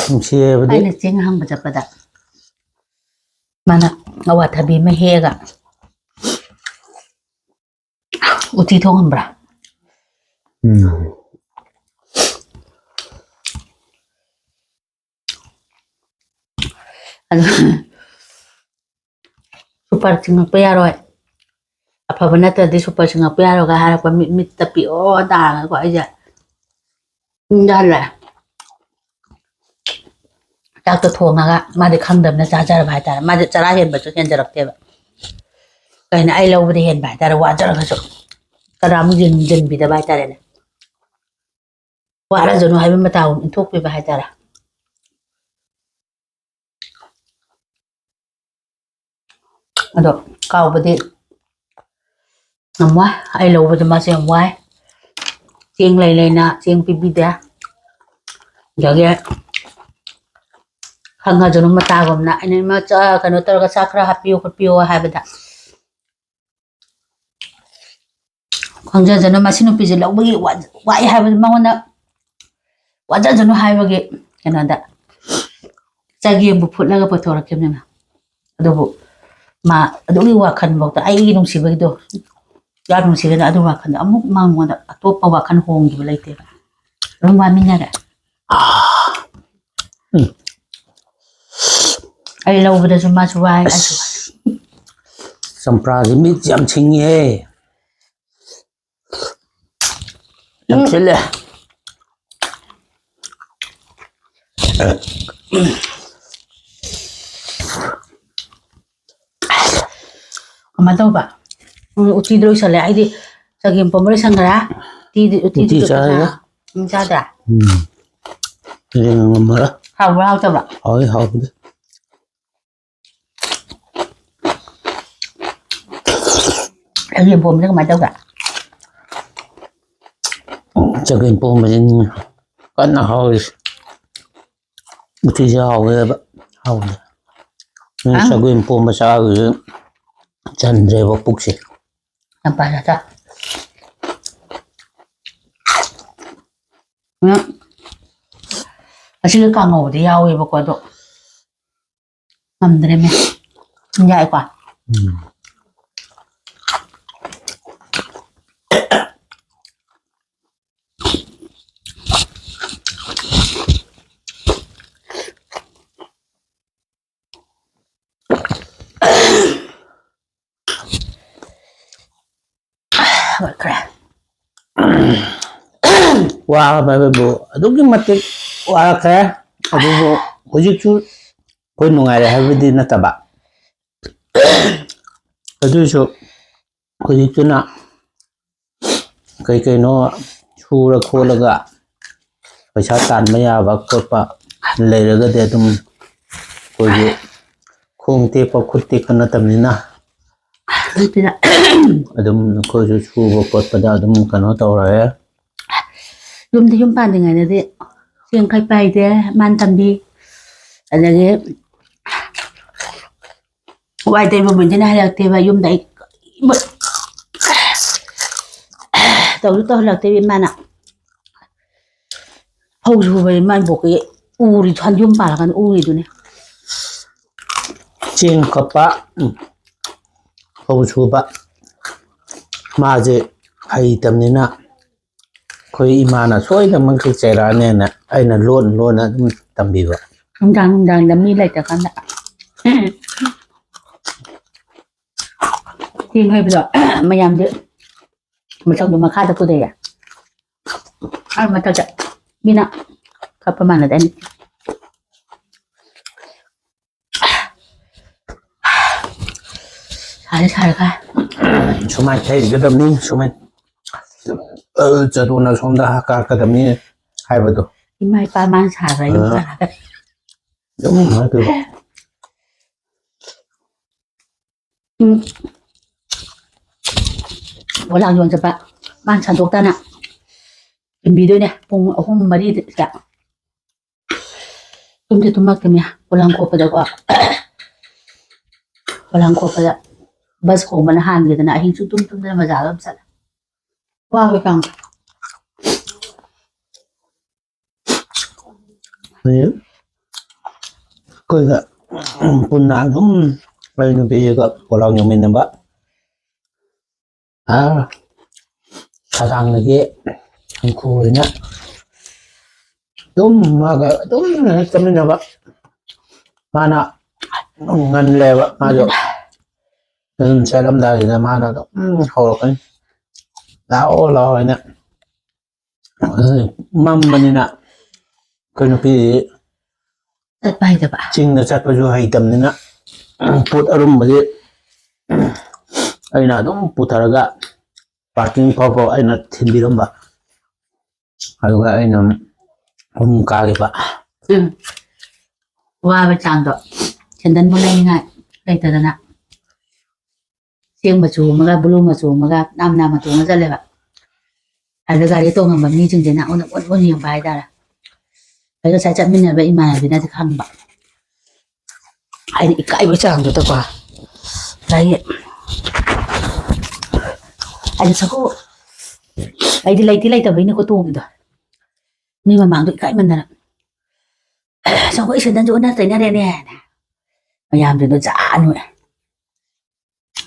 ꯅꯨꯡꯁꯤ ꯍꯥꯏꯕꯗꯤ꯫ ꯑꯩꯅ ꯆꯦꯡ ꯍꯪꯕ ꯆꯠꯄꯗ ꯃꯥꯅ ꯑꯋꯥꯊꯕꯤ ꯑꯃ ꯍꯦꯛꯑꯒ ꯎꯇꯤ ꯊꯣꯡꯍꯟꯕ꯭ꯔꯥ? ꯎꯝ꯫ ꯑꯗꯨ ꯁꯨꯄꯔ ꯆꯤꯡꯉꯛꯄ ꯌꯥꯔꯣꯏ, ꯑꯐꯕ ꯅꯠꯇ꯭ꯔꯗꯤ ꯁꯨꯄꯔ ꯆꯤꯡꯉꯛꯄ ꯌꯥꯔꯣꯏꯒ ꯍꯥꯏꯔꯛꯄ, ꯃꯤꯠ, ꯃꯤꯠꯇ ꯄꯤꯑꯣ ꯇꯥꯔꯒꯀꯣ, ꯑꯩꯁꯦ ꯌꯨꯝꯗ ꯍꯜꯂꯛꯑꯦ꯫ ꯆꯥꯛꯇꯣ ꯊꯣꯡꯉꯒ ꯃꯥꯗꯤ ꯈꯪꯗꯕꯅ ꯆꯥꯖꯔꯕ ꯍꯥꯏꯇꯥꯔꯦ꯫ ꯃꯥꯗꯤ ꯆꯔꯥ ꯍꯦꯟꯕꯁꯨ ꯍꯦꯟꯖꯔꯛꯇꯦꯕ꯫ ꯀꯩꯅꯣ, ꯑꯩ ꯂꯧꯕꯗꯤ ꯍꯦꯟꯕ ꯍꯥꯏꯇꯥꯔꯦ, ꯋꯥꯖꯔꯒꯁꯨ꯫ ꯀꯅꯥꯃꯨꯛ ꯌꯦꯡ-, ꯌꯦꯡꯕꯤꯗꯕ ꯍꯥꯏꯇꯥꯔꯦꯅꯦ꯫ ꯋꯥꯔꯖꯅꯨ ꯍꯥꯏꯕ ꯃꯇꯥꯒꯨꯝ ꯏꯟꯊꯣꯛꯄꯤꯕ ꯍꯥꯏꯇꯥꯔꯦ꯫ ꯑꯗꯣ ꯀꯥꯎꯕꯗꯤ ꯌꯥꯝ ꯋꯥꯏ꯫ ꯑꯩ ꯂꯧꯕꯗ ꯃꯥꯁꯦ ꯌꯥꯝ ꯋꯥꯏ꯫ ꯆꯦꯡ ꯂꯩ ꯂꯩꯅ ꯆꯦꯡ ꯄꯤꯕꯤꯗꯦ꯫ ꯑꯗꯒꯤ ꯈꯪꯉꯖꯅꯨ ꯃꯇꯥꯒꯨꯝꯅ ꯑꯩꯅ, "ꯏꯃꯥ, ꯆꯥ-, ꯀꯩꯅꯣ ꯇꯧꯔꯒ ꯆꯥꯛ ꯈꯔ ꯍꯥꯞꯄꯤꯌꯨ ꯈꯣꯠꯄꯤꯌꯨ" ꯍꯥꯏꯕꯗ, ꯈꯪꯖꯖꯅꯨ, ꯃꯁꯤ ꯅꯨꯄꯤꯁꯦ ꯂꯧꯕꯒꯤ ꯋꯥ-, ꯋꯥꯏ ꯍꯥꯏꯕꯗꯨ ꯃꯉꯣꯟꯗ ꯋꯥꯖꯖꯅꯨ ꯍꯥꯏꯕꯒꯤ ꯀꯩꯅꯣꯗ ꯆꯒꯦꯝꯕꯨ ꯐꯨꯠꯂꯒ ꯄꯨꯊꯣꯔꯛꯈꯤꯕꯅꯦꯕ꯫ ꯑꯗꯨꯕꯨ ꯃꯥ ꯑꯗꯨꯒꯤ ꯋꯥꯈꯜꯐꯥꯎꯗ, ꯑꯩꯒꯤ ꯅꯨꯡꯁꯤꯕꯒꯤꯗꯣ, ꯌꯥꯝ ꯅꯨꯡꯁꯤꯒꯅ ꯑꯗꯨ ꯋꯥꯈꯜꯗꯣ ꯑꯃꯨꯛ ꯃꯉꯣꯟꯗ ꯑꯇꯣꯞꯄ ꯋꯥꯈꯜ ꯍꯣꯡꯈꯤꯕ ꯂꯩꯇꯦꯕ꯫ ꯑꯗꯨꯝ ꯋꯥꯃꯤꯟꯅꯔꯦ꯫ ꯎꯝ꯫ ꯑꯩ ꯂꯧꯕꯗꯁꯨ ꯃꯥꯁꯨ ꯋꯥꯏ, ꯑꯩꯁꯨ ꯋꯥꯏ꯫ ꯑꯁ, ꯆꯝꯄ꯭ꯔꯥꯁꯦ ꯃꯤꯠꯁꯦ ꯌꯥꯝ ꯁꯤꯡꯉꯤꯍꯦ꯫ ꯌꯥꯝ ꯎꯝ꯫ ꯁꯤꯜꯂꯦ꯫ ꯀꯃꯥꯏꯅ ꯇꯧꯕ? ꯎꯝ, ꯎꯇꯤꯗꯤ ꯂꯣꯏꯁꯜꯂꯦ꯫ ꯑꯩꯗꯤ ꯆꯒꯦꯝ ꯄꯣꯝꯕ ꯂꯣꯏꯁꯟꯈ꯭ꯔꯦ꯫ ꯎꯇꯤꯗꯤ, ꯎꯇꯤꯗꯤ ꯎꯇꯤ ꯆꯨꯞꯄ ꯆꯥꯔꯦ꯫ ꯆꯥ-, ꯎꯝ, ꯆꯥꯗ꯭ꯔꯥ? ꯎꯝ꯫ ꯆꯒꯦꯝ ꯉꯝꯃꯔꯣꯏ꯫ ꯍꯥꯎꯕ꯭ꯔꯥ ꯍꯥꯎꯇꯕ꯭ꯔꯥ? ꯍꯥꯎꯋꯤ, ꯍꯥꯎꯕꯨꯗꯤ꯫ ꯆꯒꯦꯝ ꯄꯣꯝꯕꯁꯦ ꯀꯃꯥꯏꯅ ꯇꯧꯒꯦ? ꯆꯒꯦꯝ ꯄꯣꯝꯕꯁꯤꯅꯤ ꯀꯟꯅ ꯍꯥꯎꯔꯤꯁꯦ꯫ ꯎꯇꯤꯁꯨ ꯍꯥꯎꯋꯦꯕ, ꯍꯥꯎꯋꯦ꯫ ꯎꯝ, ꯍꯥ? ꯆꯒꯦꯝ ꯄꯣꯝꯕ ꯆꯥꯕꯁꯦ ꯆꯟꯗ꯭ꯔꯦꯕ ꯄꯨꯛꯁꯦ꯫ ꯌꯥꯝ ꯄꯥꯖꯗ꯭ꯔꯥ? ꯎꯝ꯫ ꯑꯁꯤꯒꯤ ꯀꯥꯡꯉꯧꯗꯤ ꯌꯥꯎꯋꯦꯕꯀꯣ, ꯑꯗꯣ ꯉꯝꯗ꯭ꯔꯦꯃꯦ꯫ ꯌꯥꯏꯀꯣ? ꯎꯝ꯫ ꯋꯥꯕ ꯍꯥꯏꯕꯕꯨ ꯑꯗꯨꯛꯀꯤ ꯃꯇꯤꯛ ꯋꯥꯔꯛꯈ꯭ꯔꯦ꯫ ꯑꯗꯨꯕꯨ ꯍꯧꯖꯤꯛꯁꯨ ꯑꯩꯈꯣꯏ ꯅꯨꯡꯉꯥꯏꯔꯦ ꯍꯥꯏꯕꯗꯤ ꯅꯠꯇꯕ, ꯑꯗꯨꯏꯁꯨ ꯍꯧꯖꯤꯛꯇꯨꯅ ꯀꯩ ꯀꯩꯅꯣ ꯁꯨꯔ ꯈꯣꯠꯂꯒ ꯄꯩꯁꯥ ꯇꯥꯟꯕ ꯌꯥꯕ ꯈꯣꯠꯄ ꯂꯩꯔꯒꯗꯤ ꯑꯗꯨꯝ ꯑꯩꯈꯣꯏꯒꯤ ꯈꯣꯡ ꯇꯦꯛꯄ ꯈꯨꯠ ꯇꯦꯛꯄ ꯅꯠꯇꯕꯅꯤꯅ, ꯑꯗꯨꯝ ꯑꯩꯈꯣꯏꯁꯨ ꯁꯨꯕ ꯈꯣꯠꯄꯗ ꯑꯗꯨꯝ ꯀꯩꯅꯣ ꯇꯧꯔꯦ꯫ ꯌꯨꯝꯗ ꯌꯨꯝ ꯄꯥꯟꯗ꯭ꯔꯤꯉꯩꯗꯗꯤ ꯆꯦꯡ ꯈꯔ ꯄꯥꯏꯗꯦ, ꯃꯥꯅ ꯇꯝꯕꯤ꯫ ꯑꯗꯒꯤ ꯋꯥꯏ ꯇꯩꯕ ꯃꯨꯟꯁꯤꯅ ꯍꯩꯔꯛꯇꯦꯕ ꯌꯨꯝꯗ ꯑꯩ ꯇꯧꯁꯨ ꯇꯧꯍꯜꯂꯛꯇꯦꯕ ꯏꯃꯥꯅ꯫ ꯐꯧ ꯁꯨꯕ ꯏꯃꯥ ꯏꯕꯣꯛꯀꯤ ꯎꯔꯤ ꯌꯨꯝ ꯄꯥꯜꯂꯀꯥꯟꯗ ꯎꯔꯤꯗꯨꯅꯦ꯫ ꯆꯦꯡ ꯀꯞꯄ, ꯎꯝ, ꯐꯧ ꯁꯨꯕ ꯃꯥꯁꯦ ꯍꯩꯇꯕꯅꯤꯅ ꯑꯩꯈꯣꯏ ꯏꯃꯥꯅ ꯁꯣꯏꯗꯅꯃꯛꯀꯤ ꯆꯩꯔꯛꯑꯅꯦꯅ ꯑꯩꯅ ꯂꯣꯟ ꯂꯣꯟꯅ ꯑꯗꯨꯝ ꯇꯝꯕꯤꯕ꯫ ꯅꯨꯡꯗꯥꯡ ꯅꯨꯡꯗꯥꯡꯗ ꯃꯤ ꯂꯩꯇ꯭ꯔꯀꯥꯟꯗ ꯆꯦꯡ ꯍꯩꯕꯗꯣ ꯃꯌꯥꯝꯗꯤ ꯃꯊꯛꯇꯣ ꯃꯈꯥꯗ ꯄꯨꯊꯩꯌꯦ꯫ ꯑꯥ ꯃꯊꯛꯇ ꯃꯤꯅ ꯀꯞꯄ ꯃꯥꯟꯅꯗꯦ꯫ ꯁꯥꯔꯦ ꯁꯥꯔꯦ ꯈꯔ꯫ ꯁꯨꯃꯥꯏꯅ ꯍꯩꯒꯗꯕꯅꯤ, ꯁꯨꯃꯥꯏꯅ ꯆꯇꯣꯅ ꯁꯣꯝꯗ ꯀꯥꯔꯛꯀꯗꯕꯅꯤ ꯍꯥꯏꯕꯗꯣ꯫ ꯏꯃꯥ ꯏꯄꯥ ꯃꯥꯅ ꯁꯥꯕ ꯌꯨꯝ ꯁꯥꯔꯒ ꯑꯗꯨꯝ ꯍꯥꯏꯗꯣꯏꯕ꯫ ꯎꯝ꯫ ꯄꯣꯂꯥꯡ ꯌꯣꯟ ꯆꯠꯄ ꯃꯥꯅ ꯁꯟꯗꯣꯛꯇꯅ ꯊꯤꯟꯕꯤꯗꯣꯏꯅꯦ ꯄꯨꯡ ꯑꯍꯨꯝ ꯃꯔꯤꯗ꯫ ꯇꯨꯝꯗꯤ ꯇꯨꯝꯃꯛꯇꯃꯤ ꯄꯣꯂꯥꯡ ꯈꯣꯠꯄꯗꯀꯣ꯫ ꯄꯣꯂꯥꯡ ꯈꯣꯠꯄꯗ ꯕꯁ ꯈꯣꯡꯕꯅ ꯍꯥꯟꯒꯦꯗꯅ ꯑꯍꯤꯡꯁꯨ ꯇꯨꯝ ꯇꯨꯝꯗꯅ ꯕꯖꯥꯔꯗ ꯑꯗꯨꯝ ꯆꯠꯂꯦ꯫ ꯋꯥꯕ ꯀꯥꯡ꯫ ꯑꯩꯈꯣꯏꯒ ꯄꯨꯟꯅ ꯑꯗꯨꯝ ꯑꯩ ꯅꯨꯄꯤꯒ ꯄꯣꯂꯥꯡ ꯌꯣꯟꯃꯤꯟꯅꯕ꯫ ꯑꯥ, ꯈꯗꯥꯡꯗꯒꯤ ꯏꯪꯈꯣꯜꯅ ꯑꯗꯨꯝ ꯃꯥꯒ ꯑꯗꯨꯝ ꯆꯠꯃꯤꯟꯅꯕ꯫ ꯃꯥꯅ ꯉꯜꯂꯦꯕ, ꯃꯥꯁꯨ ꯑꯗꯨꯝ ꯆꯠꯂꯝꯗꯥꯏꯁꯤꯗ ꯃꯥꯅ ꯑꯗꯨꯝ ꯍꯧꯔꯛꯀꯅꯤ꯫ "ꯂꯥꯛꯑꯣ, ꯂꯥꯛꯑꯣ" ꯍꯥꯏꯅ꯫ ꯑꯗꯨ ꯃꯝꯕꯅꯤꯅ ꯑꯩꯈꯣꯏ ꯅꯨꯄꯤ ꯆꯠꯄ ꯍꯩꯇꯕ꯫ ꯆꯤꯡꯗ ꯆꯠꯄꯁꯨ ꯍꯩꯇꯕꯅꯤꯅ, ꯄꯣꯠ ꯑꯔꯨꯝꯕꯁꯦ ꯑꯩꯅ ꯑꯗꯨꯝ ꯄꯨꯊꯔꯒ parking ꯐꯥꯎꯕ ꯑꯩꯅ ꯊꯤꯟꯕꯤꯔꯝꯕ꯫ ꯑꯗꯨꯒ ꯑꯩꯅ ꯑꯃꯨꯛ ꯀꯥꯈꯤꯕ꯫ ꯎꯝ꯫ ꯋꯥꯕ ꯆꯥꯡꯗꯣ꯫ ꯁꯦꯟꯗꯟꯕꯨ ꯂꯩꯅꯤꯡꯉꯥꯏ ꯂꯩꯇꯗꯅ꯫ ꯆꯦꯡ ꯃꯆꯨ ꯑꯃꯒ, blue ꯃꯆꯨ ꯑꯃꯒ, ꯅꯥꯝ ꯅꯥꯝꯃ ꯇꯣꯡꯉ ꯆꯠꯂꯦꯕ꯫ ꯑꯗ ꯒꯥꯔꯤ ꯇꯣꯡꯉꯝꯕ ꯃꯤꯁꯤꯡꯁꯤꯅ ꯑꯣꯟ ꯑꯣꯟ ꯑꯣꯟ ꯌꯦꯡꯕ ꯍꯥꯏꯇꯥꯔꯦ꯫ ꯑꯩ ꯉꯁꯥꯏ ꯆꯠꯃꯤꯟꯅꯕ ꯏꯃꯥꯟꯅꯕꯤꯅꯗꯤ ꯈꯪꯕ꯫ ꯑꯩꯅ ꯏꯀꯥꯏꯕ ꯆꯥꯡꯗꯨꯗꯀꯣ꯫ ꯑꯗꯒꯤ ꯑꯩꯅ ꯁꯒꯨ-, ꯑꯩꯗꯤ ꯂꯩꯇꯤ ꯂꯩꯇꯕꯩꯅꯤꯀꯣ ꯇꯣꯡꯉꯤꯗꯣ꯫ ꯃꯤ ꯃꯃꯥꯡꯗꯣ ꯏꯀꯥꯏꯃꯟꯗꯅ꯫ "ꯁꯒꯨ, ꯑꯩ ꯁꯦꯟꯗꯟꯁꯨ ꯑꯣꯟꯅ ꯇꯩꯅꯔꯦꯅꯦ" ꯍꯥꯏꯅ꯫ ꯃꯌꯥꯝꯗꯨꯅ ꯖꯥ ꯅꯣꯛꯑꯦ꯫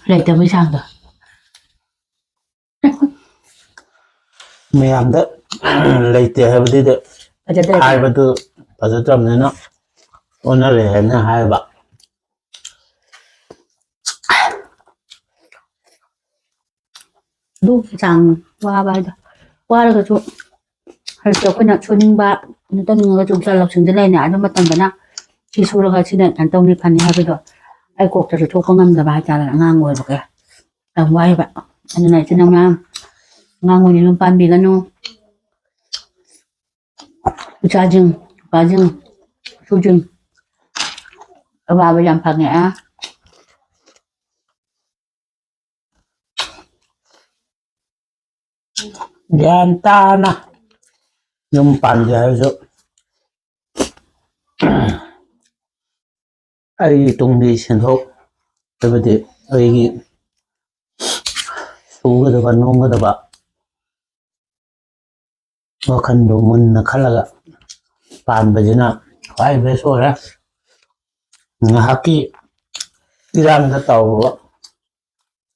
ꯂꯩꯇꯕꯩ ꯆꯥꯡꯗꯣ꯫ ꯃꯌꯥꯝꯗ ꯂꯩꯇꯦ ꯍꯥꯏꯕꯗꯨꯗ ꯐꯖꯗ꯭ꯔꯦ꯫ ꯍꯥꯏꯕꯗꯨ ꯐꯖꯗ꯭ꯔꯕꯅꯤꯅ ꯑꯣꯟꯅꯔꯦ ꯍꯥꯏꯅ ꯍꯥꯏꯕ꯫ ꯑꯗꯨꯒꯤ ꯆꯥꯡ ꯋꯥꯕ ꯍꯥꯏꯗꯣ꯫ ꯋꯥꯔꯒꯁꯨ ꯍꯧꯖꯤꯛꯇꯤ ꯑꯩꯈꯣꯏꯅ ꯁꯨꯅꯤꯡꯕ, ꯀꯩꯅꯣ ꯇꯧꯅꯤꯡꯉꯒꯁꯨ ꯎꯆꯥ ꯂꯧꯁꯤꯡꯗ ꯂꯩꯅꯦ꯫ ꯑꯗꯨ ꯃꯇꯝꯗꯅ ꯁꯤ ꯁꯨꯔꯒ ꯁꯤꯅ ꯀꯩꯅꯣ ꯇꯧꯅꯤ ꯐꯅꯤ ꯍꯥꯏꯕꯗꯣ ꯑꯩ ꯀꯣꯛꯇꯁꯨ ꯊꯣꯛꯄ ꯉꯝꯗꯕ ꯍꯥꯏꯇꯥꯔꯦ꯫ ꯑꯉꯥꯡ ꯑꯣꯏꯕꯒ ꯌꯥꯝ ꯋꯥꯏꯕ꯫ ꯑꯗꯨꯅ ꯏꯆꯤꯟ ꯏꯅꯥꯎ ꯃꯌꯥꯝ, ꯑꯉꯥꯡ ꯑꯣꯏꯅ ꯌꯨꯝ ꯄꯥꯟꯕꯤꯒꯅꯨ꯫ ꯏꯆꯥꯁꯤꯡ, ꯅꯨꯄꯥꯁꯤꯡ, ꯏꯁꯨꯁꯤꯡ, ꯑꯋꯥꯕ ꯌꯥꯝ ꯐꯪꯉꯦ꯫ ꯒ꯭ꯌꯥꯟ ꯇꯥꯅ ꯌꯨꯝ ꯄꯥꯟꯒꯦ ꯍꯥꯏꯔꯁꯨ, ꯑꯩꯒꯤ ꯇꯨꯡꯒꯤ ꯁꯦꯟꯊꯣꯛ, ꯍꯥꯏꯕꯗꯤ ꯑꯩꯒꯤ ꯁꯨꯒꯗꯕ ꯅꯣꯝꯒꯗꯕ ꯋꯥꯈꯜꯗꯣ ꯃꯨꯟꯅ ꯈꯜꯂꯒ ꯄꯥꯟꯕꯁꯤꯅ ꯈ꯭ꯋꯥꯏ best ꯑꯣꯏꯔꯦ꯫ ꯉꯥꯏꯍꯥꯛꯀꯤ ꯏꯔꯥꯡꯗ ꯇꯧꯔꯨꯕ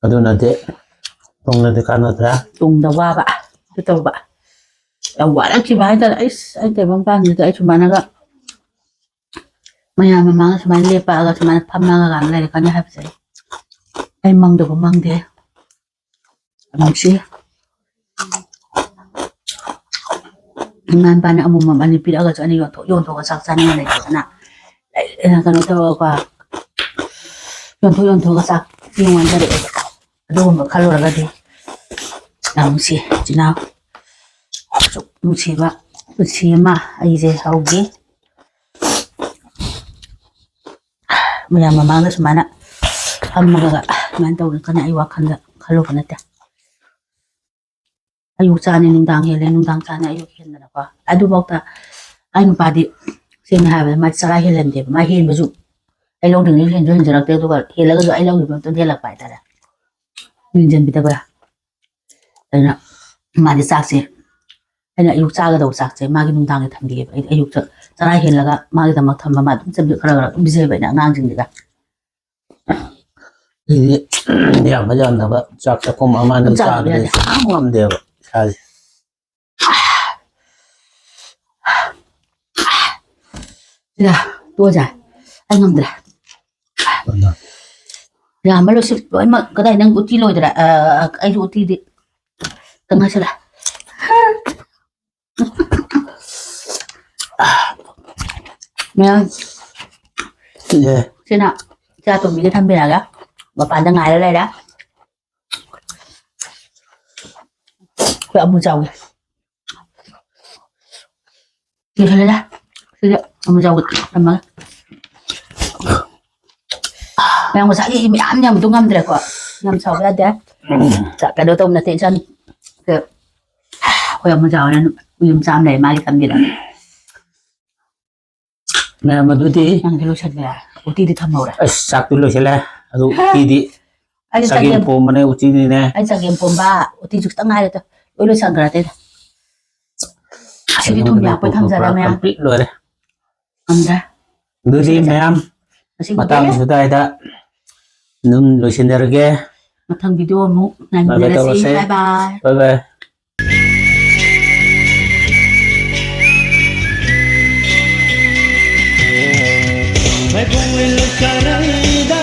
ꯑꯗꯨꯅꯗꯤ ꯇꯨꯡꯗꯗꯤ ꯀꯥꯟꯅꯗ꯭ꯔꯦ꯫ ꯇꯨꯡꯗ ꯋꯥꯕ ꯑꯗꯨ ꯇꯧꯕ꯫ ꯌꯥꯝ ꯋꯥꯔꯛꯈꯤꯕ ꯍꯥꯏꯇꯥꯔꯦ꯫ ꯑꯩꯁ, ꯑꯩ ꯇꯥꯏꯕꯪ ꯄꯥꯟꯁꯤꯗ ꯑꯩ ꯁꯨꯃꯥꯏꯅꯒ ꯃꯌꯥꯝ ꯃꯃꯥꯡꯗ ꯁꯨꯃꯥꯏꯅ ꯂꯦꯞꯄꯛꯑꯒ ꯁꯨꯃꯥꯏꯅ ꯐꯝꯃꯒ ꯂꯩꯔꯛꯀꯅꯤ ꯍꯥꯏꯕꯁꯦ ꯑꯩ ꯃꯪꯗꯕꯨ ꯃꯪꯗꯦ꯫ ꯅꯨꯡꯁꯤ꯫ ꯏꯃꯥ ꯏꯄꯥꯅ ꯑꯃꯃꯝ ꯑꯅꯤ ꯄꯤꯔꯛꯑꯒꯁꯨ ꯑꯅꯤ ꯌꯣꯟꯊꯣꯛ ꯌꯣꯟꯊꯣꯛꯑꯒ ꯆꯥꯛ ꯆꯥꯅꯤꯡꯉꯥꯏ ꯂꯩꯇꯗꯅ, ꯂꯩ-, ꯀꯩꯅꯣ ꯇꯧꯔꯒꯀꯣ, ꯌꯣꯟꯊꯣꯛ ꯌꯣꯟꯊꯣꯛꯑꯒ ꯆꯥꯛ ꯌꯦꯡꯉꯣꯟꯖꯔꯛꯑꯦꯕ꯫ ꯑꯗꯨꯒꯨꯝꯕ ꯈꯜꯂꯨꯔꯒꯗꯤ ꯌꯥꯝ ꯅꯨꯡꯁꯤ꯫ ꯏꯆꯤꯟ ꯏꯅꯥꯎ ꯑꯁꯨꯛ ꯅꯨꯡꯁꯤꯕ ꯄꯨꯟꯁꯤ ꯑꯃ ꯑꯩꯁꯦ ꯍꯧꯈꯤ꯫ ꯃꯌꯥꯝ ꯃꯃꯥꯡꯗ ꯁꯨꯃꯥꯏꯅ ꯐꯝꯃꯒ ꯁꯨꯃꯥꯏꯅ ꯇꯧꯔꯛꯀꯅꯤ ꯑꯩ ꯋꯥꯈꯜꯗ ꯈꯜꯂꯨꯕ ꯅꯠꯇꯦ꯫ ꯑꯌꯨꯛ ꯆꯥꯅꯤ ꯅꯨꯡꯗꯥꯡ ꯍꯦꯜꯂꯦ, ꯅꯨꯡꯗꯥꯡ ꯆꯥꯅꯤ ꯑꯌꯨꯛ ꯍꯦꯟꯗꯅꯀꯣ꯫ ꯑꯗꯨꯐꯥꯎꯗ ꯑꯩ ꯅꯨꯄꯥꯗꯤ, ꯁꯦꯡꯅ ꯍꯥꯏꯔꯕꯗ, ꯃꯥꯗꯤ ꯆꯔꯥ ꯍꯦꯜꯍꯟꯗꯦꯕ꯫ ꯃꯥ ꯍꯦꯟꯕꯁꯨ ꯑꯩ ꯂꯧꯗ꯭ꯔꯤꯉꯩ ꯍꯦꯟꯁꯨ ꯍꯦꯟꯖꯔꯛꯇꯦ, ꯑꯗꯨꯒ ꯍꯦꯜꯂꯒꯁꯨ ꯑꯩ ꯂꯧꯈꯤꯕ ꯃꯇꯨꯡꯗ ꯍꯦꯜꯂꯛꯄ ꯍꯥꯏꯇꯥꯔꯦ꯫ ꯌꯦꯡꯁꯤꯟꯕꯤꯗꯕ꯭ꯔꯥ? ꯑꯗꯨꯅ ꯃꯥꯗꯤ ꯆꯥꯛꯁꯦ, ꯑꯩꯅ ꯑꯌꯨꯛ ꯆꯥꯒꯗꯧꯕ ꯆꯥꯛꯁꯦ ꯃꯥꯒꯤ ꯅꯨꯡꯗꯥꯡꯒꯤ ꯊꯝꯕꯤꯌꯦꯕ꯫ ꯑꯩꯗꯤ ꯑꯌꯨꯛꯇ ꯆꯔꯥ ꯍꯦꯜꯂꯒ ꯃꯥꯒꯤꯗꯃꯛ ꯊꯝꯕ, ꯃꯥ ꯑꯗꯨꯝ ꯆꯝꯐꯨꯠ ꯈꯔ ꯈꯔ ꯑꯗꯨꯝ ꯄꯤꯖꯩꯕ ꯑꯩꯅ ꯑꯉꯥꯡꯁꯤꯡꯁꯤꯗ꯫ ꯑꯩꯗꯤ ꯌꯥꯝꯕ ꯌꯥꯝꯗꯕ ꯆꯥꯛ ꯆꯥꯛꯈꯨꯝ ꯑꯃ ꯑꯅꯤ ꯑꯗꯨꯝ ꯆꯥꯕꯗꯤ ꯆꯥꯕꯗꯤ ꯌꯥꯗꯦ꯫ ꯁꯨꯡꯉꯝ ꯉꯝꯗꯦꯕ ꯏꯁꯥꯁꯦ꯫ ꯁꯤꯗ ꯇꯣꯛꯑꯁꯦ꯫ ꯑꯩ ꯉꯝꯗ꯭ꯔꯦ꯫ ꯑꯗꯣ ꯌꯥꯝꯕ ꯂꯣꯏꯁꯤꯜ ꯂꯣꯏꯅꯃꯛ꯫ ꯀꯗꯥꯏ, ꯅꯪ ꯎꯇꯤ ꯂꯣꯏꯗ꯭ꯔꯥ? ꯑ, ꯑꯩꯁꯨ ꯎꯇꯤꯗꯤ ꯈꯤꯇꯪ ꯉꯥꯏꯁꯜꯂꯦ꯫ ꯃꯌꯥꯝ ꯁꯤꯁꯦ ꯁꯤꯅ ꯏꯆꯥ ꯇꯣꯝꯕꯤꯒ ꯊꯝꯕꯤꯔꯒ ꯃꯄꯥꯟꯗ ꯉꯥꯏꯔ ꯂꯩꯔꯦ꯫ ꯑꯩꯈꯣꯏ ꯑꯃꯨ ꯆꯥꯎꯒꯦ꯫ ꯂꯣꯏꯁꯜꯂꯦꯗ꯫ ꯁꯤꯗ ꯑꯃꯨ ꯆꯥꯎꯒꯦ ꯊꯝꯃꯒ꯫ ꯃꯌꯥꯝ ꯉꯁꯥꯏꯒꯤ ꯃꯌꯥꯝ ꯌꯥꯝꯕꯗꯣ ꯉꯝꯗ꯭ꯔꯦꯀꯣ꯫ ꯌꯥꯝ ꯆꯥꯎꯕ ꯌꯥꯗꯦ꯫ ꯆꯥ-, ꯀꯩꯅꯣ ꯇꯧꯕ ꯅꯠꯇꯦ, ꯏꯆꯥꯅꯨꯄꯤ꯫ ꯑꯩꯈꯣꯏ ꯑꯃꯨ ꯆꯥꯎꯅ ꯌꯨꯝ ꯆꯥꯝ ꯂꯩ, ꯃꯥꯒꯤ ꯊꯝꯕꯤꯔꯝꯃꯦ꯫ ꯃꯌꯥꯝ ꯑꯗꯨꯗꯤ ꯅꯪꯗꯤ ꯂꯣꯏꯁꯟꯈ꯭ꯔꯦ꯫ ꯎꯇꯤꯗꯤ ꯊꯝꯍꯧꯔꯦ꯫ ꯑꯁ ꯆꯥꯛꯇꯤ ꯂꯣꯏꯁꯤꯜꯂꯦ꯫ ꯑꯗꯨ ꯍꯥ? ꯎꯇꯤꯗꯤ ꯑꯩꯗꯤ ꯆꯒꯦꯝ ꯆꯒꯦꯝ, ꯄꯣꯝꯕꯅꯦ, ꯎꯇꯤꯅꯤꯅꯦ꯫ ꯑꯩ ꯆꯒꯦꯝ ꯄꯣꯝꯕ ꯎꯇꯤꯁꯨ ꯈꯤꯇꯪ ꯉꯥꯏꯔꯦ꯫ ꯂꯣꯏ ꯂꯣꯏꯁꯟꯈ꯭ꯔꯦ ꯑꯇꯩꯗ꯫ ꯑꯁꯤꯗꯤ ꯊꯨꯝ ꯌꯥꯛꯄꯩ ꯊꯝꯖꯔꯦ ꯃꯌꯥꯝ꯫ ꯀꯝꯄ꯭ꯂꯤꯠ ꯂꯣꯏꯔꯦ꯫ ꯉꯝꯗ꯭ꯔꯦ꯫ ꯑꯗꯨꯗꯤ ꯃꯌꯥꯝ ꯉꯁꯤꯒꯤꯗꯤ ꯃꯇꯥꯡ ꯑꯁꯤꯗꯥꯏꯗ ꯑꯗꯨꯝ ꯂꯣꯏꯁꯤꯟꯖꯔꯒꯦ꯫ ꯃꯊꯪ ꯚꯤꯗꯤꯑꯣ ꯑꯃꯨꯛ ꯕꯥꯏ ꯕꯥꯏ ꯉꯥꯏꯃꯤꯟꯅꯔꯁꯤ꯫ ꯇꯧꯔꯁꯦ꯫ ꯕꯥꯏ ꯕꯥꯏ꯫ ꯕꯥꯏ ꯕꯥꯏ꯫ ꯃꯩꯕꯨꯡ ꯂꯩꯀꯥꯔꯩꯗ